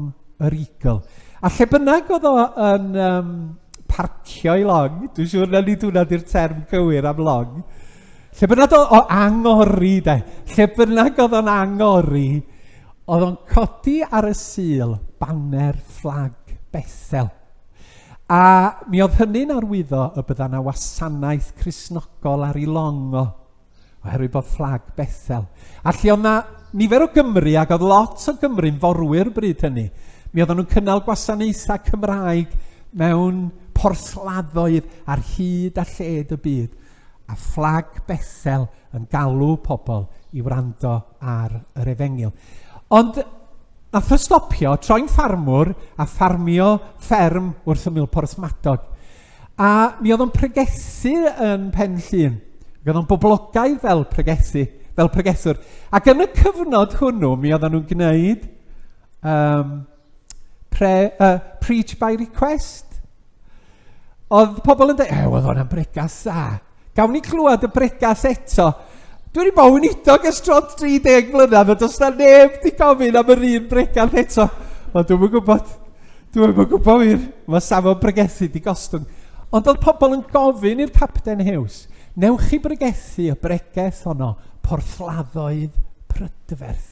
yr Eagle. A lle bynnag oedd o yn um, parcio i long, dwi'n siŵr na nid hwnna di'r term cywir am long, lle bynnag oedd o angori, de, lle bynnag oedd o'n angori, oedd o'n codi ar y Sul baner fflag Bethel. A mi oedd hynny'n arwyddo y bydda 'na wasanaeth Cristnogol ar ei long o, oherwydd bod fflag Bethel. A lle oedd 'na nifer o Gymry, ac oedd lot o Gymry'n forwyr bryd hynny, mi oedden nhw'n cynnal gwasanaethau Cymraeg mewn porthladdoedd ar hyd a lled y byd, a fflag Bethel yn galw pobl i wrando ar yr efengyl. Ond Nath o stopio, troi'n ffarmwr a ffarmio fferm wrth ymyl Porthmadog. A mi oedd o'n pregethu yn Pen Llŷn. Ac oedd o'n boblogaidd fel pregethu, fel pregethwr. Ac yn y cyfnod hwnnw, mi oedden nhw'n gwneud um, pre, preach by request. Oedd pobl yn dweud, e, oedd hwnna'n bregas dda. Gawn ni clywed y bregas eto. Dwi wedi bod yn weinidog ers dros 30 mlynedd, a does na neb di gofyn am yr un bregath eto. Ond dwi'm yn gwybod. Dwi'm yn gwybod wir. Mae safon bregethu di gostwng. Ond oedd pobl yn gofyn i'r Capten Hughes, newch chi bregethu y bregeth honno, porthladdoedd prydferth.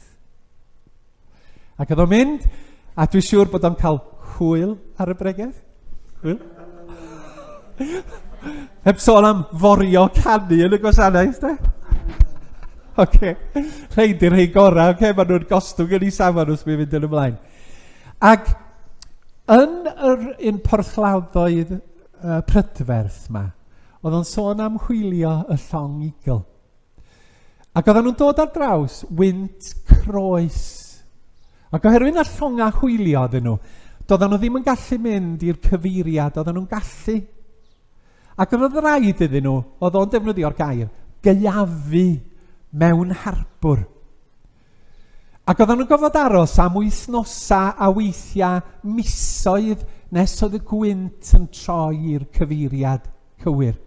Ac oedd o'n mynd, a dwi'n siŵr bod o'n cael hwyl ar y bregeth. Hwyl. Heb sôn am forio canu yn y gwasanaeth, de? Oce. Okay. Rhaid di'r rhai gorau, oce? Okay? Maen nhw'n gostwng yn ei safon wrth mi fynd yn ymlaen. Ac yn yr un porthladdoedd prydferth ma, oedd o'n sôn am hwylio y llong Eagle. Ac oedden nhw'n dod ar draws wynt croes. Ac oherwydd na llongau hwylio oedden nhw, doedden nhw ddim yn gallu mynd i'r cyfeiriad oedden nhw'n gallu. Ac oedd rhaid iddyn nhw, oedd o'n defnyddio'r gair, gaeafu mewn harbwr. Ac oedden nhw'n gorfod aros am wythnosau a weithiau misoedd nes oedd y gwynt yn troi i'r cyfeiriad cywir.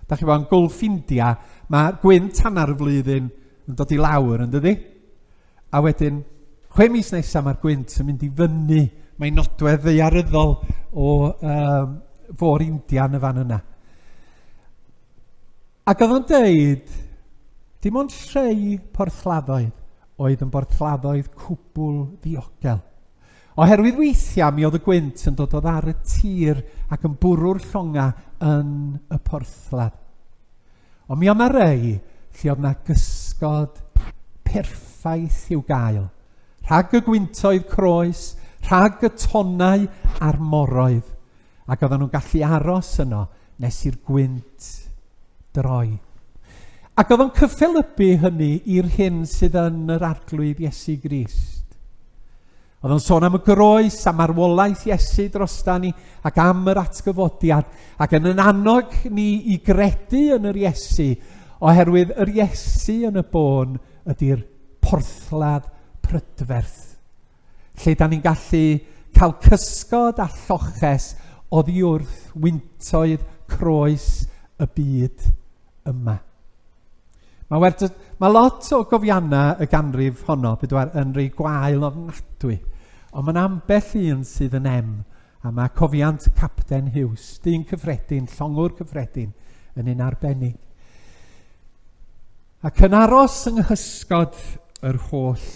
Da chi bod yn Gulf India, mae gwynt hanner y flwyddyn yn dod i lawr, yn dydi? A wedyn, chwe mis nesaf mae'r gwynt yn mynd i fyny. Mae'n nodwedd ddaearyddol o um, fôr India yn y fan yna. Ac oedd o'n deud, dim ond rhai porthladdoedd oedd yn borthladdoedd cwbl ddiogel. Oherwydd weithiau mi oedd y gwynt yn dod oddi ar y tir ac yn bwrw'r llongau yn y porthladd. Ond mi oedd 'na rei lle oedd 'na gysgod perffaith i'w gael, rhag y gwyntoedd croes, rhag y tonnau a'r moroedd, ac oedden nhw'n gallu aros yno nes i'r gwynt droi. Ac oedd o'n cyffelybu hynny i'r hyn sydd yn yr Arglwydd Iesu Grist. Oedd o'n sôn am y groes, am marwolaeth Iesu drosta ni, ac am yr atgyfodiad, ac yn yn annog ni i gredu yn yr Iesu, oherwydd yr Iesu yn y bôn ydy'r porthladd prydferth. lle da ni'n gallu cael cysgod a lloches oddi wrth wyntoedd croes y byd yma. Mae, werth, mae lot o gofiannau y ganrif honno, bedwar, yn rei gwael ofnadwy, ond mae'n ambell un sydd yn em, a mae cofiant Capten Hughes, dyn cyffredin, llongwr cyffredin, yn un arbennig. Ac yn aros yng nghysgod yr holl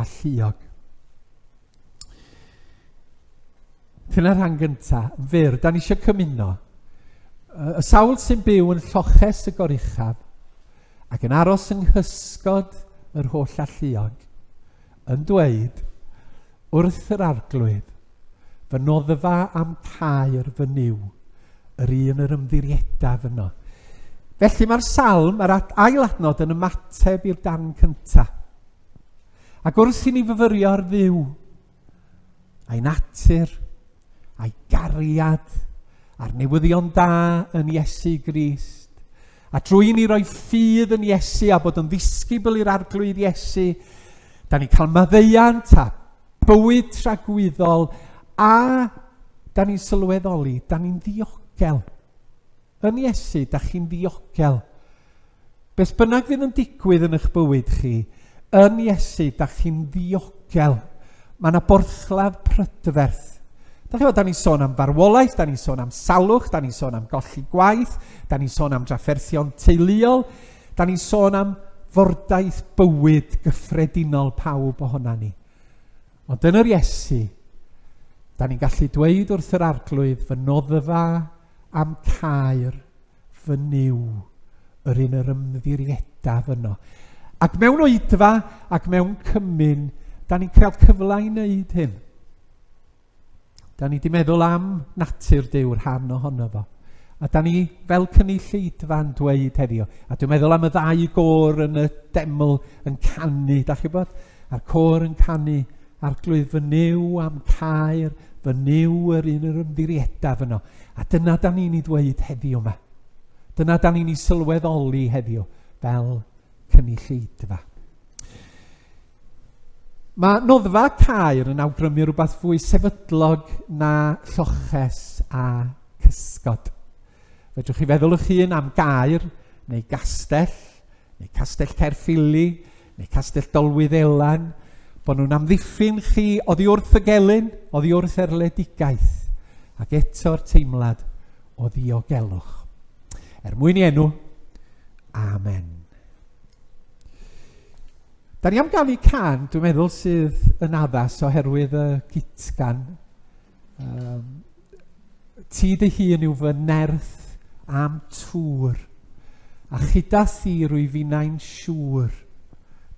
alluog. Dyna'r rhan gyntaf, yn fyr, da ni eisiau cymuno. Y sawl sy'n byw yn lloches y goruchaf ac yn aros yng nghysgod yr holl alluog, yn dweud wrth yr arglwydd, Fy noddfa a'm caer fy Nuw, yr un yr ymddiriedaf yno. Felly mae'r salm, mae'r ail adnod yn ymateb i'r darn cyntaf. Ac wrth i ni fyfyrio ar Dduw, a'i natur, a'i gariad, a'r newyddion da yn Iesu Grist, a drwy i ni roi ffydd yn Iesu a bod yn ddisgybl i'r Arglwydd Iesu, da ni'n cael maddeuant a bywyd tragwyddol a da ni'n sylweddoli, da ni'n ddiogel. Yn Iesu, da chi'n ddiogel. Beth bynnag fydd yn digwydd yn eich bywyd chi, yn Iesu, da chi'n ddiogel. Mae yna borthladd prydferth. Da chi'n da ni'n sôn am farwolaeth, da ni'n sôn am salwch, da ni'n sôn am golli gwaith, da ni'n sôn am drafferthion teuluol, da ni'n sôn am fordaith bywyd gyffredinol pawb ohona ni. Ond yn yr Iesu, da ni'n gallu dweud wrth yr Arglwydd, fy noddfa am caer fy Nuw, yr un yr ymddiriedaf yno. Ac mewn oedfa ac mewn cymun, da ni'n cael cyfle i wneud hyn. Da ni wedi meddwl am natur Duw, rhan ohono fo. A da ni fel cynulleidfa'n dweud heddiw, a dwi'n meddwl am y ddau gôr yn y deml yn canu, da chi bod? A'r côr yn canu, Arglwydd fy Nuw am caer, fy Nuw yr un yr ymddiriedaf yno. A dyna da ni'n ei ddweud heddiw yma. Dyna da ni'n ei sylweddoli heddiw fel cynulleidfa. Mae noddfa caer yn awgrymu rhywbeth fwy sefydlog na lloches a cysgod. Fedrwch chi feddwl eich hun am gaer neu gastell, neu castell Caerffili, neu castell Dolwyddelan, bod nhw'n amddiffyn chi oddi wrth y gelyn, oddi wrth erledigaeth, ac eto'r teimlad o ddiogelwch. Er mwyn i enw, Amen. Da ni am ganu can, dwi'n meddwl, sydd yn addas oherwydd y gitgan. Um, ti dy hun yw fy nerth am tŵr, a chyda thi rwy finnau'n siŵr.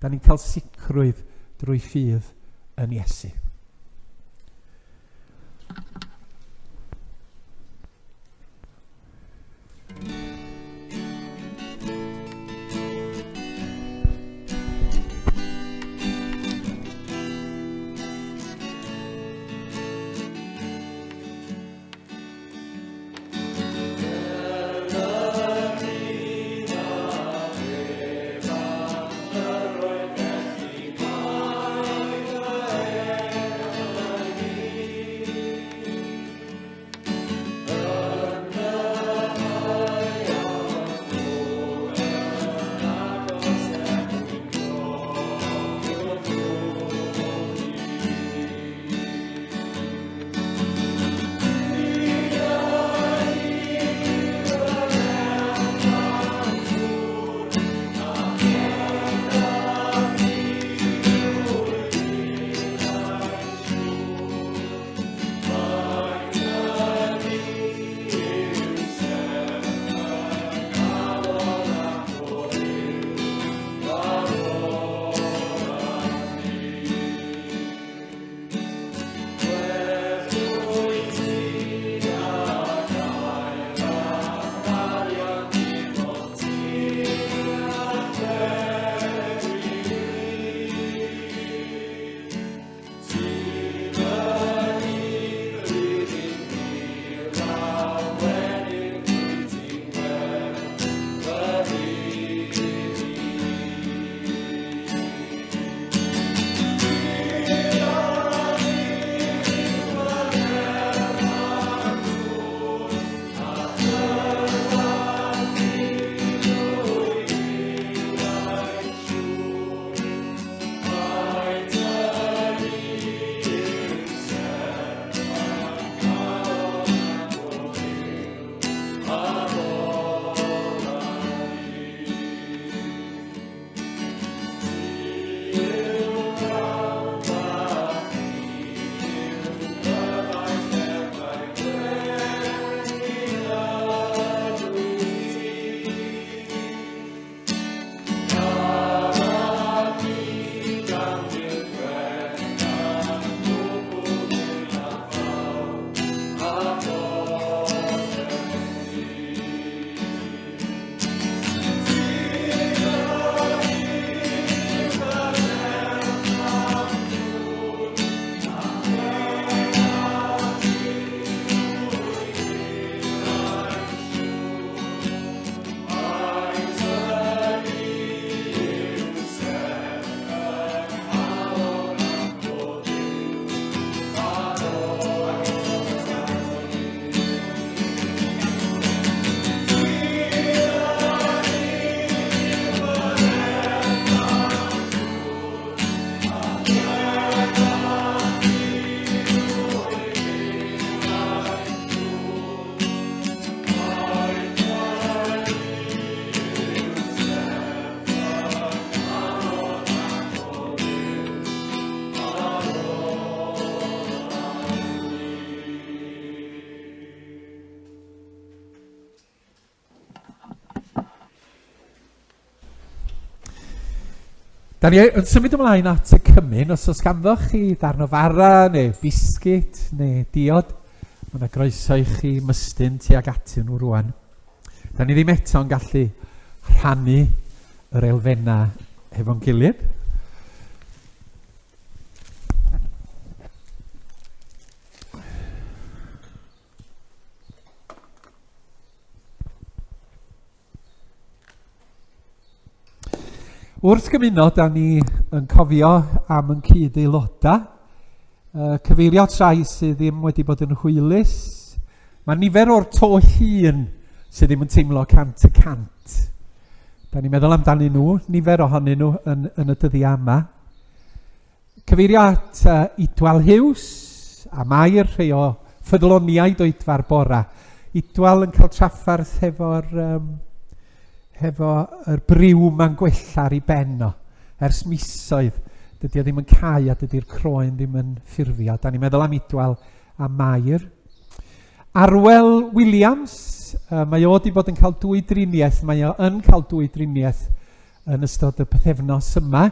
Da ni'n cael sicrwydd drwy ffydd yn Iesu. Da ni yn symud ymlaen at y cymun. Os oes ganddoch chi ddarn o fara neu bisgit neu diod, mae yna groeso i chi mystyn tuag atyn nhw rwan. Da ni ddim eto'n gallu rhannu yr elfennau hefo'n gilydd. Wrth gymuno, da ni yn cofio am yn cyd-aelodau. Cyfeirio at rai sydd ddim wedi bod yn hwylus. Mae nifer o'r to hŷn sydd ddim yn teimlo 100%. Da ni'n meddwl amdanyn nhw, nifer ohonyn nhw yn, yn y dyddiau yma. Cyfeirio at Idwal Hughes a Mair, rhai o ffyddloniaid oedfa'r bora. Idwal yn cael trafferth hefo'r um, hefo yr briw ma'n gwella ar ei ben o. Ers misoedd, dydy o ddim yn cau a dydy'r croen ddim yn ffurfio. Da ni'n meddwl am Idwal a Mair. Arwel Williams, uh, mae o wedi bod yn cael dwy driniaeth, mae o yn cael dwy driniaeth yn ystod y pythefnos yma,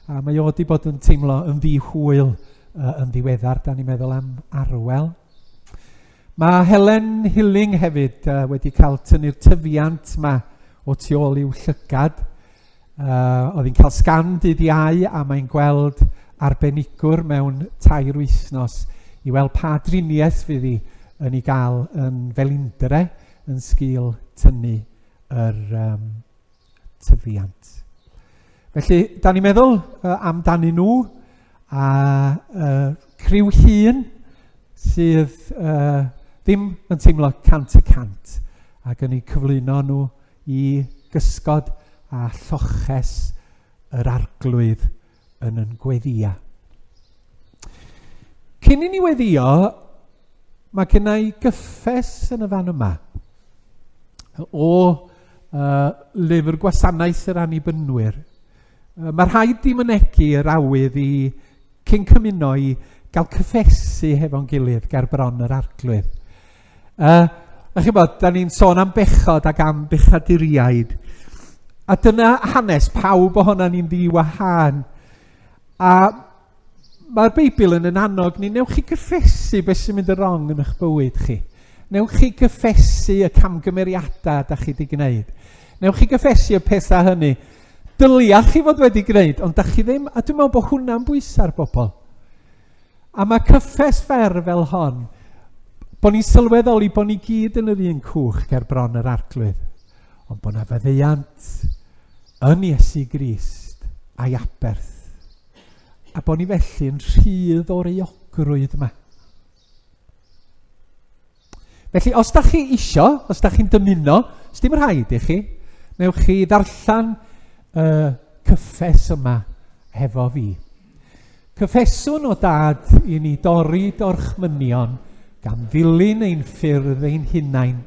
a mae o wedi bod yn teimlo yn ddi-hwyl uh, yn ddiweddar, da ni'n meddwl am Arwel. Mae Helen Hilling hefyd uh, wedi cael tynnu'r tyfiant yma o tu ôl i'w llygad. Uh, oedd hi'n cael sgan dydd Iau a mae'n gweld arbenigwr mewn tair wythnos i weld pa driniaeth fydd hi yn ei gael yn Felindre yn sgil tynnu yr um, tyfiant. Felly, da ni'n meddwl uh, amdanyn nhw a uh, criw llun sydd uh, ddim yn teimlo 100% ac yn eu cyflwyno nhw i gysgod a lloches yr arglwydd yn yn gweddia. Cyn i ni weddio, mae gen i gyffes yn y fan yma o uh, lyfr gwasanaeth yr Annibynwyr. Uh, mae rhaid i mynegi yr awydd i cyn cymuno i gael cyffesu hefo'n gilydd ger bron yr arglwydd. Uh, a chi'n bod, da ni'n sôn am bechod ac am bechaduriaid. A dyna hanes pawb ohono ni'n ddi-wahân. A mae'r Beibl yn yn annog ni, newch chi gyffesu beth sy'n mynd yn wrong yn eich bywyd chi. Newch chi gyffesu y camgymeriadau da chi wedi gwneud. Newch chi gyffesu y pethau hynny. Dylia chi fod wedi gwneud, ond da chi ddim, a dwi'n meddwl bod hwnna'n bwysau ar bobl. A mae cyffes fer fel hon, bod ni'n sylweddoli bod ni gyd yn yr un cwch ger bron yr arglwydd, ond bod na faddeuant yn Iesu Grist a'i aberth, a bod ni felly yn rhydd o'r euogrwydd yma. Felly, os da chi isio, os da chi'n dymuno, os dim rhaid i chi, newch chi ddarllen y cyffes yma hefo fi. Cyffeswn o dad i ni dorri dorchmynion gan ddilyn ein ffyrdd ein hunain.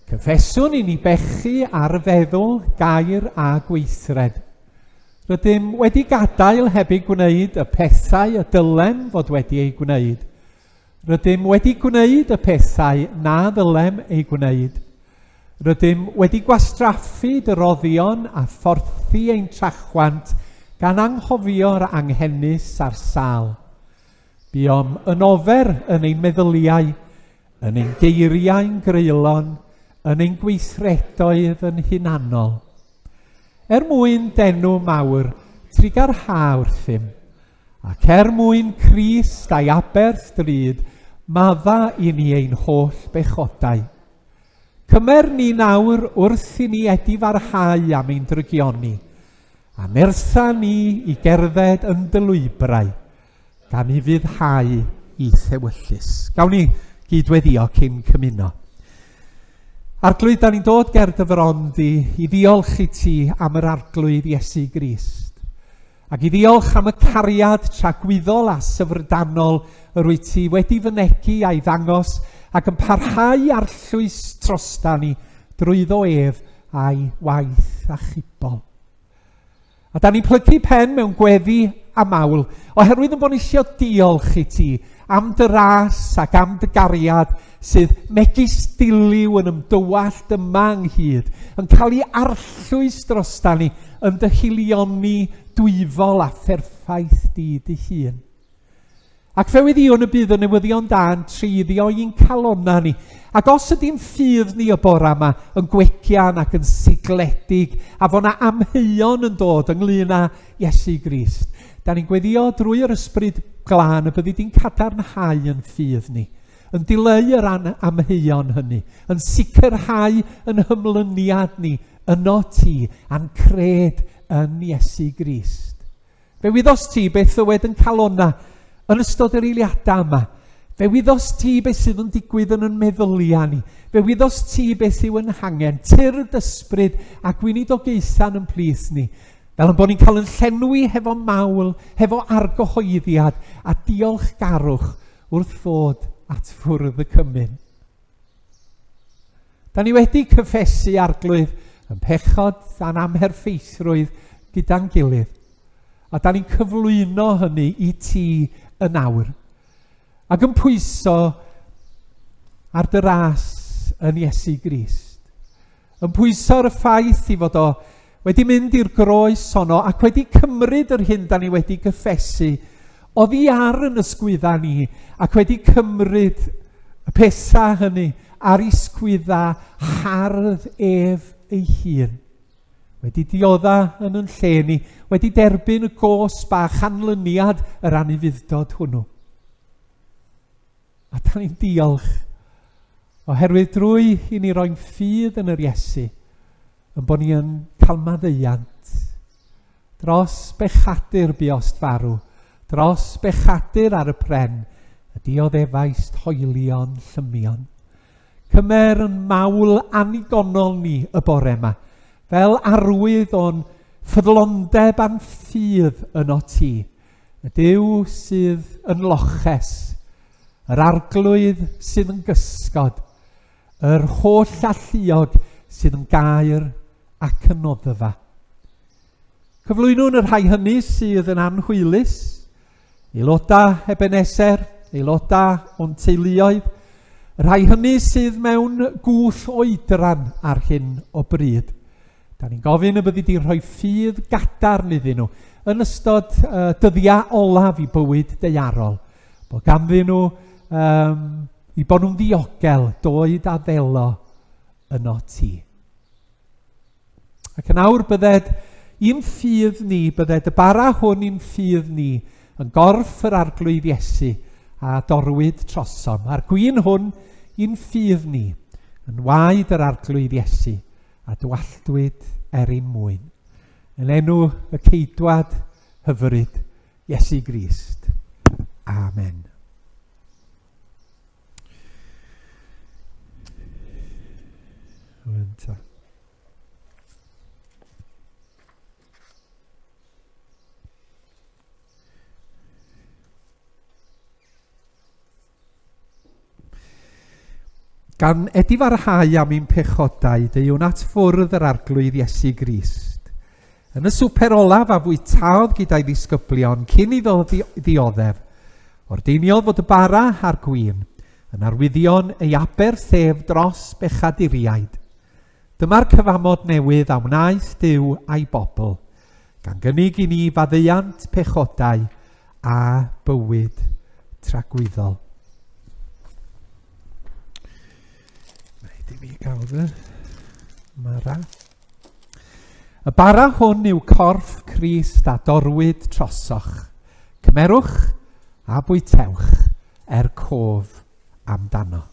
Cyffeswn i ni bechu ar feddwl, gair a gweithred. Rydym wedi gadael heb ei gwneud y pethau y dylem fod wedi eu gwneud. Rydym wedi gwneud y pethau na ddylem eu gwneud. Rydym wedi gwastraffu dy roddion a phorthi ein trachwant gan anghofio'r anghenus a'r sâl. Buom yn ofer yn ein meddyliau, yn ein geiriau'n greulon, yn ein gweithredoedd yn hunanol. Er mwyn d'enw mawr, trugarha wrthym, ac er mwyn Crist a'i aberth drud, madda i ni ein holl bechodau. Cymer ni nawr wrth i ni edifarhau am ein drygioni, a nertha ni i gerdded yn dy lwybrau, gan i fuddhau i thewyllys. Gawn ni gydweddio cyn cymuno. Arglwydd, da ni'n dod ger dy fron di i ddiolch i ti am yr Arglwydd Iesu Grist. Ac i ddiolch am y cariad tragwyddol a syfrdanol yr wyt ti wedi fynegi a'i ddangos ac yn parhau arllwys trosta ni drwyddo ef a'i waith achubol. A da ni'n plygu pen mewn gweddi a mawl, oherwydd yn bod ni eisiau diolch i ti am dy ras ac am dy gariad sydd megis diliw yn ymdywallt yma ynghyd, yn cael ei arllwys drosta ni yn dy hilioni dwyfol a pherffaith di dy hun. Ac fe weddïwn y bydd y newyddion da yn treiddio i'n calonnau ni. Ac os ydy'n ffydd ni y bore yma yn gwegian ac yn sigledig, a fo na amheuon yn dod ynglyn â Iesu Grist, da ni'n gweddio drwy yr Ysbryd Glân y byddi di'n cadarnhau yn ffydd ni, yn dileu yr amheuon hynny, yn sicrhau yn hymlyniad ni yno ti a'n cred yn Iesu Grist. Fe wyddost ti beth ddywed yn calonna yn ystod yr eiliadau yma. Fe wyddost ti beth sydd yn digwydd yn yn meddyliau ni. Fe wyddost ti beth yw yn hangen, tyrd ysbryd a gweinidogaethan yn plith ni. Fel yn bod ni'n cael yn llenwi hefo mawl, hefo argyhoeddiad a diolchgarwch wrth fod at fwrdd y cymun. Da ni wedi cyffesu arglwydd yn pechod a'n amherffeithrwydd gyda'n gilydd. A da ni'n cyflwyno hynny i ti yn awr. Ac yn pwyso ar dy ras yn Iesu Grist. Yn pwyso ar y ffaith i fod o wedi mynd i'r groes honno ac wedi cymryd yr hyn da ni wedi gyffesu oddi ar yn ysgwydda ni ac wedi cymryd y pethau hynny ar isgwydda hardd ef ei hun. Wedi diodda yn yn lle ni, wedi derbyn y gosb a chanlyniad yr anufudd-dod hwnnw. A da ni'n diolch oherwydd drwy i ni roi'n ffydd yn yr Iesu, yn bod ni yn cael maddeuant dros bechadur buost farw, dros bechadur ar y pren, y dioddefaist hoelion llymion. Cymer yn mawl annigonol ni y bore yma, fel arwydd o'n ffyddlondeb a'n ffydd yno ti, Y Duw sydd yn loches, yr Arglwydd sydd yn gysgod, yr holl alluog sydd yn gair ac yn noddfa. Cyflwynwn y rhai hynny sydd yn anhwylus, aelodau Ebenezer, aelodau o'n teuluoedd, y rhai hynny sydd mewn gwth oedran ar hyn o bryd. Da ni'n gofyn y byddi di rhoi ffydd gadarn iddyn nhw yn ystod uh, dyddiau olaf i bywyd daearol. Bod ganddyn nhw, um, i bod nhw'n ddiogel, doed a ddelo yno ti. Ac yn awr bydded i'n ffydd ni, bydded y bara hwn i'n ffydd ni, yn gorff yr arglwydd Iesu a dorwyd trosom, a'r gwin hwn i'n ffydd ni, yn waed yr arglwydd Iesu a dywalltwyd er ein mwyn. Yn enw y Ceidwad hyfryd, Iesu Grist. Amen. Rwy'n Gan edifarhau am ein pechodau, deuwn at fwrdd yr Arglwydd Iesu Grist. Yn y swper olaf a fwytaodd gyda'i ddisgyblion cyn iddo ddioddef, ordeiniodd fod y bara a'r gwin yn arwyddion ei aberth ef dros bechaduriaid. Dyma'r cyfamod newydd a wnaeth Duw a'i bobl, gan gynnig i ni faddeuant pechodau a bywyd tragwyddol. Rhaid i mi gael fy mara. Y bara hwn yw corff Crist a dorwyd trosoch. Cymerwch a bwytewch er cof amdano.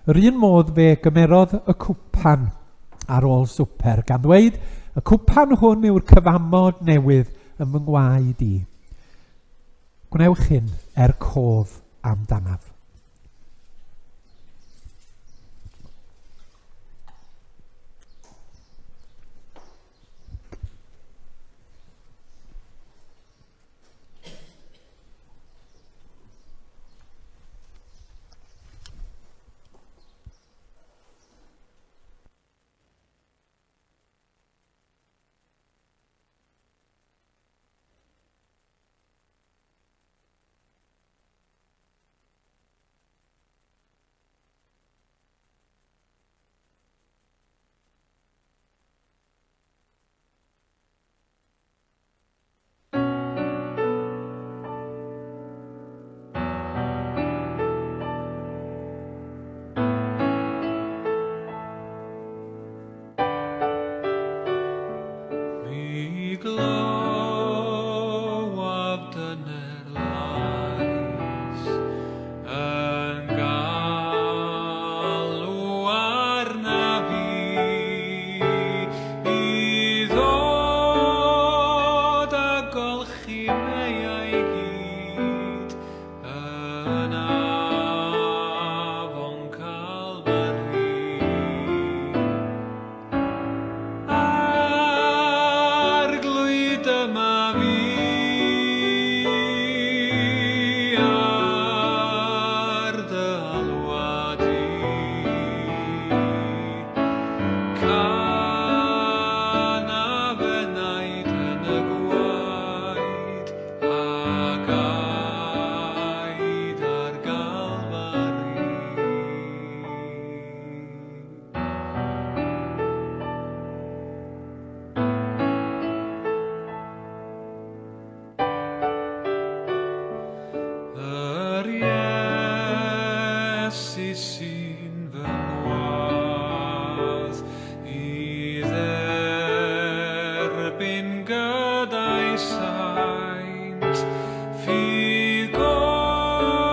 Yr un modd fe gymerodd y cwpan ar ôl swper, gan ddweud, y cwpan hwn yw'r cyfamod newydd yn fy ngwaed i. Gwnewch hyn er cof amdanaf. Mi glywaf dyner lais yn galw arnaf fi i ddod a golchi meiau gyd yn afon Calfari. Arglwydd dyma fi ar dy alwad i. Canaf enaid yn y gwaed a gaed ar Galfari. Yr Iesu sy'n fy ngwadd i dderbyn gyda'i saint ffydd gobaith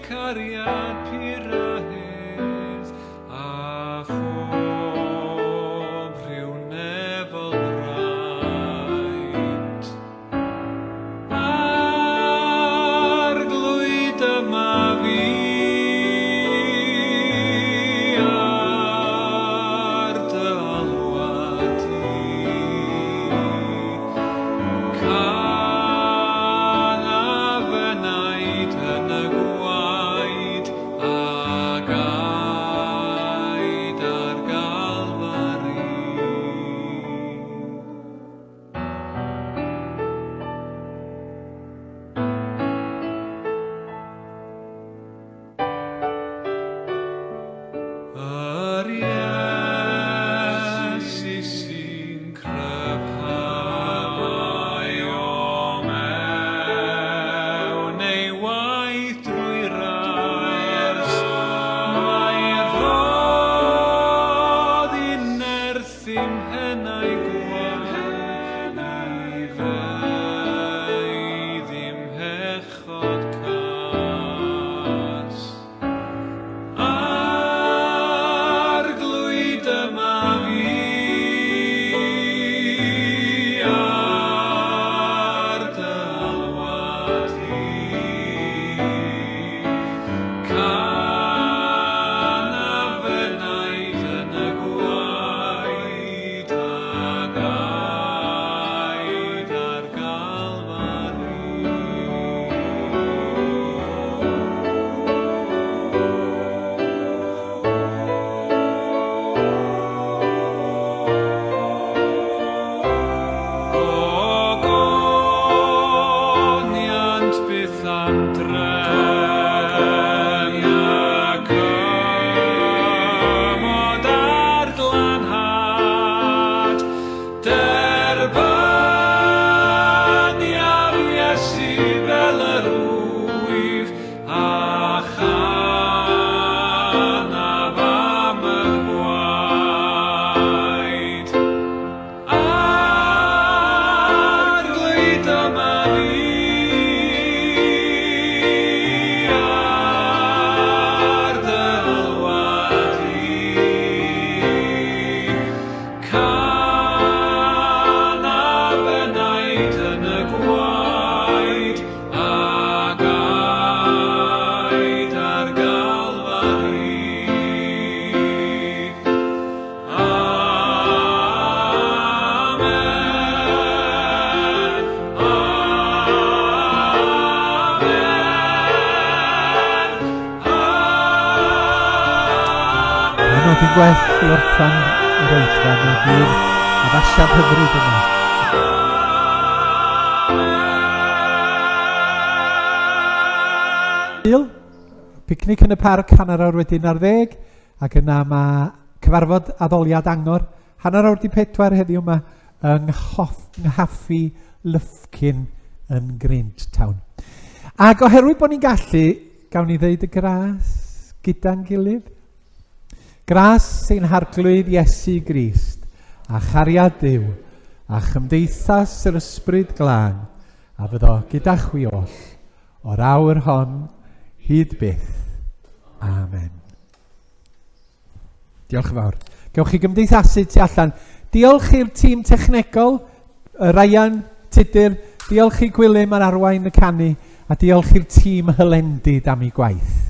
cariad pur a hedd a phob rhyw nefol braint. Arglwydd dyma fi ar dy alwad di. dim gwell i orffan yr oedfa nag i'r addasiad hyfryd yma. Sul, picnic yn y parc hanner awr wedyn ar ddeg, ac yna mae cyfarfod addoliad angor hanner awr di pedwar heddiw yma yng Nghaffi Lufkin yn Grangetown. Ac oherwydd bod ni'n gallu, gawn ni ddeud y gras gyda'n gilydd? Gras ein Harglwydd Iesu Grist, a chariad Duw, a chymdeithas yr Ysbryd Glân, a fyddo gyda chwi oll, o'r awr hon hyd byth. Amen. Diolch yn fawr. Gewch chi gymdeithasu tu allan. Diolch i'r tîm technegol, Ryan, Tudur, diolch i Gwilym ar arwain y canu, a diolch i'r tîm hylendid am ei gwaith.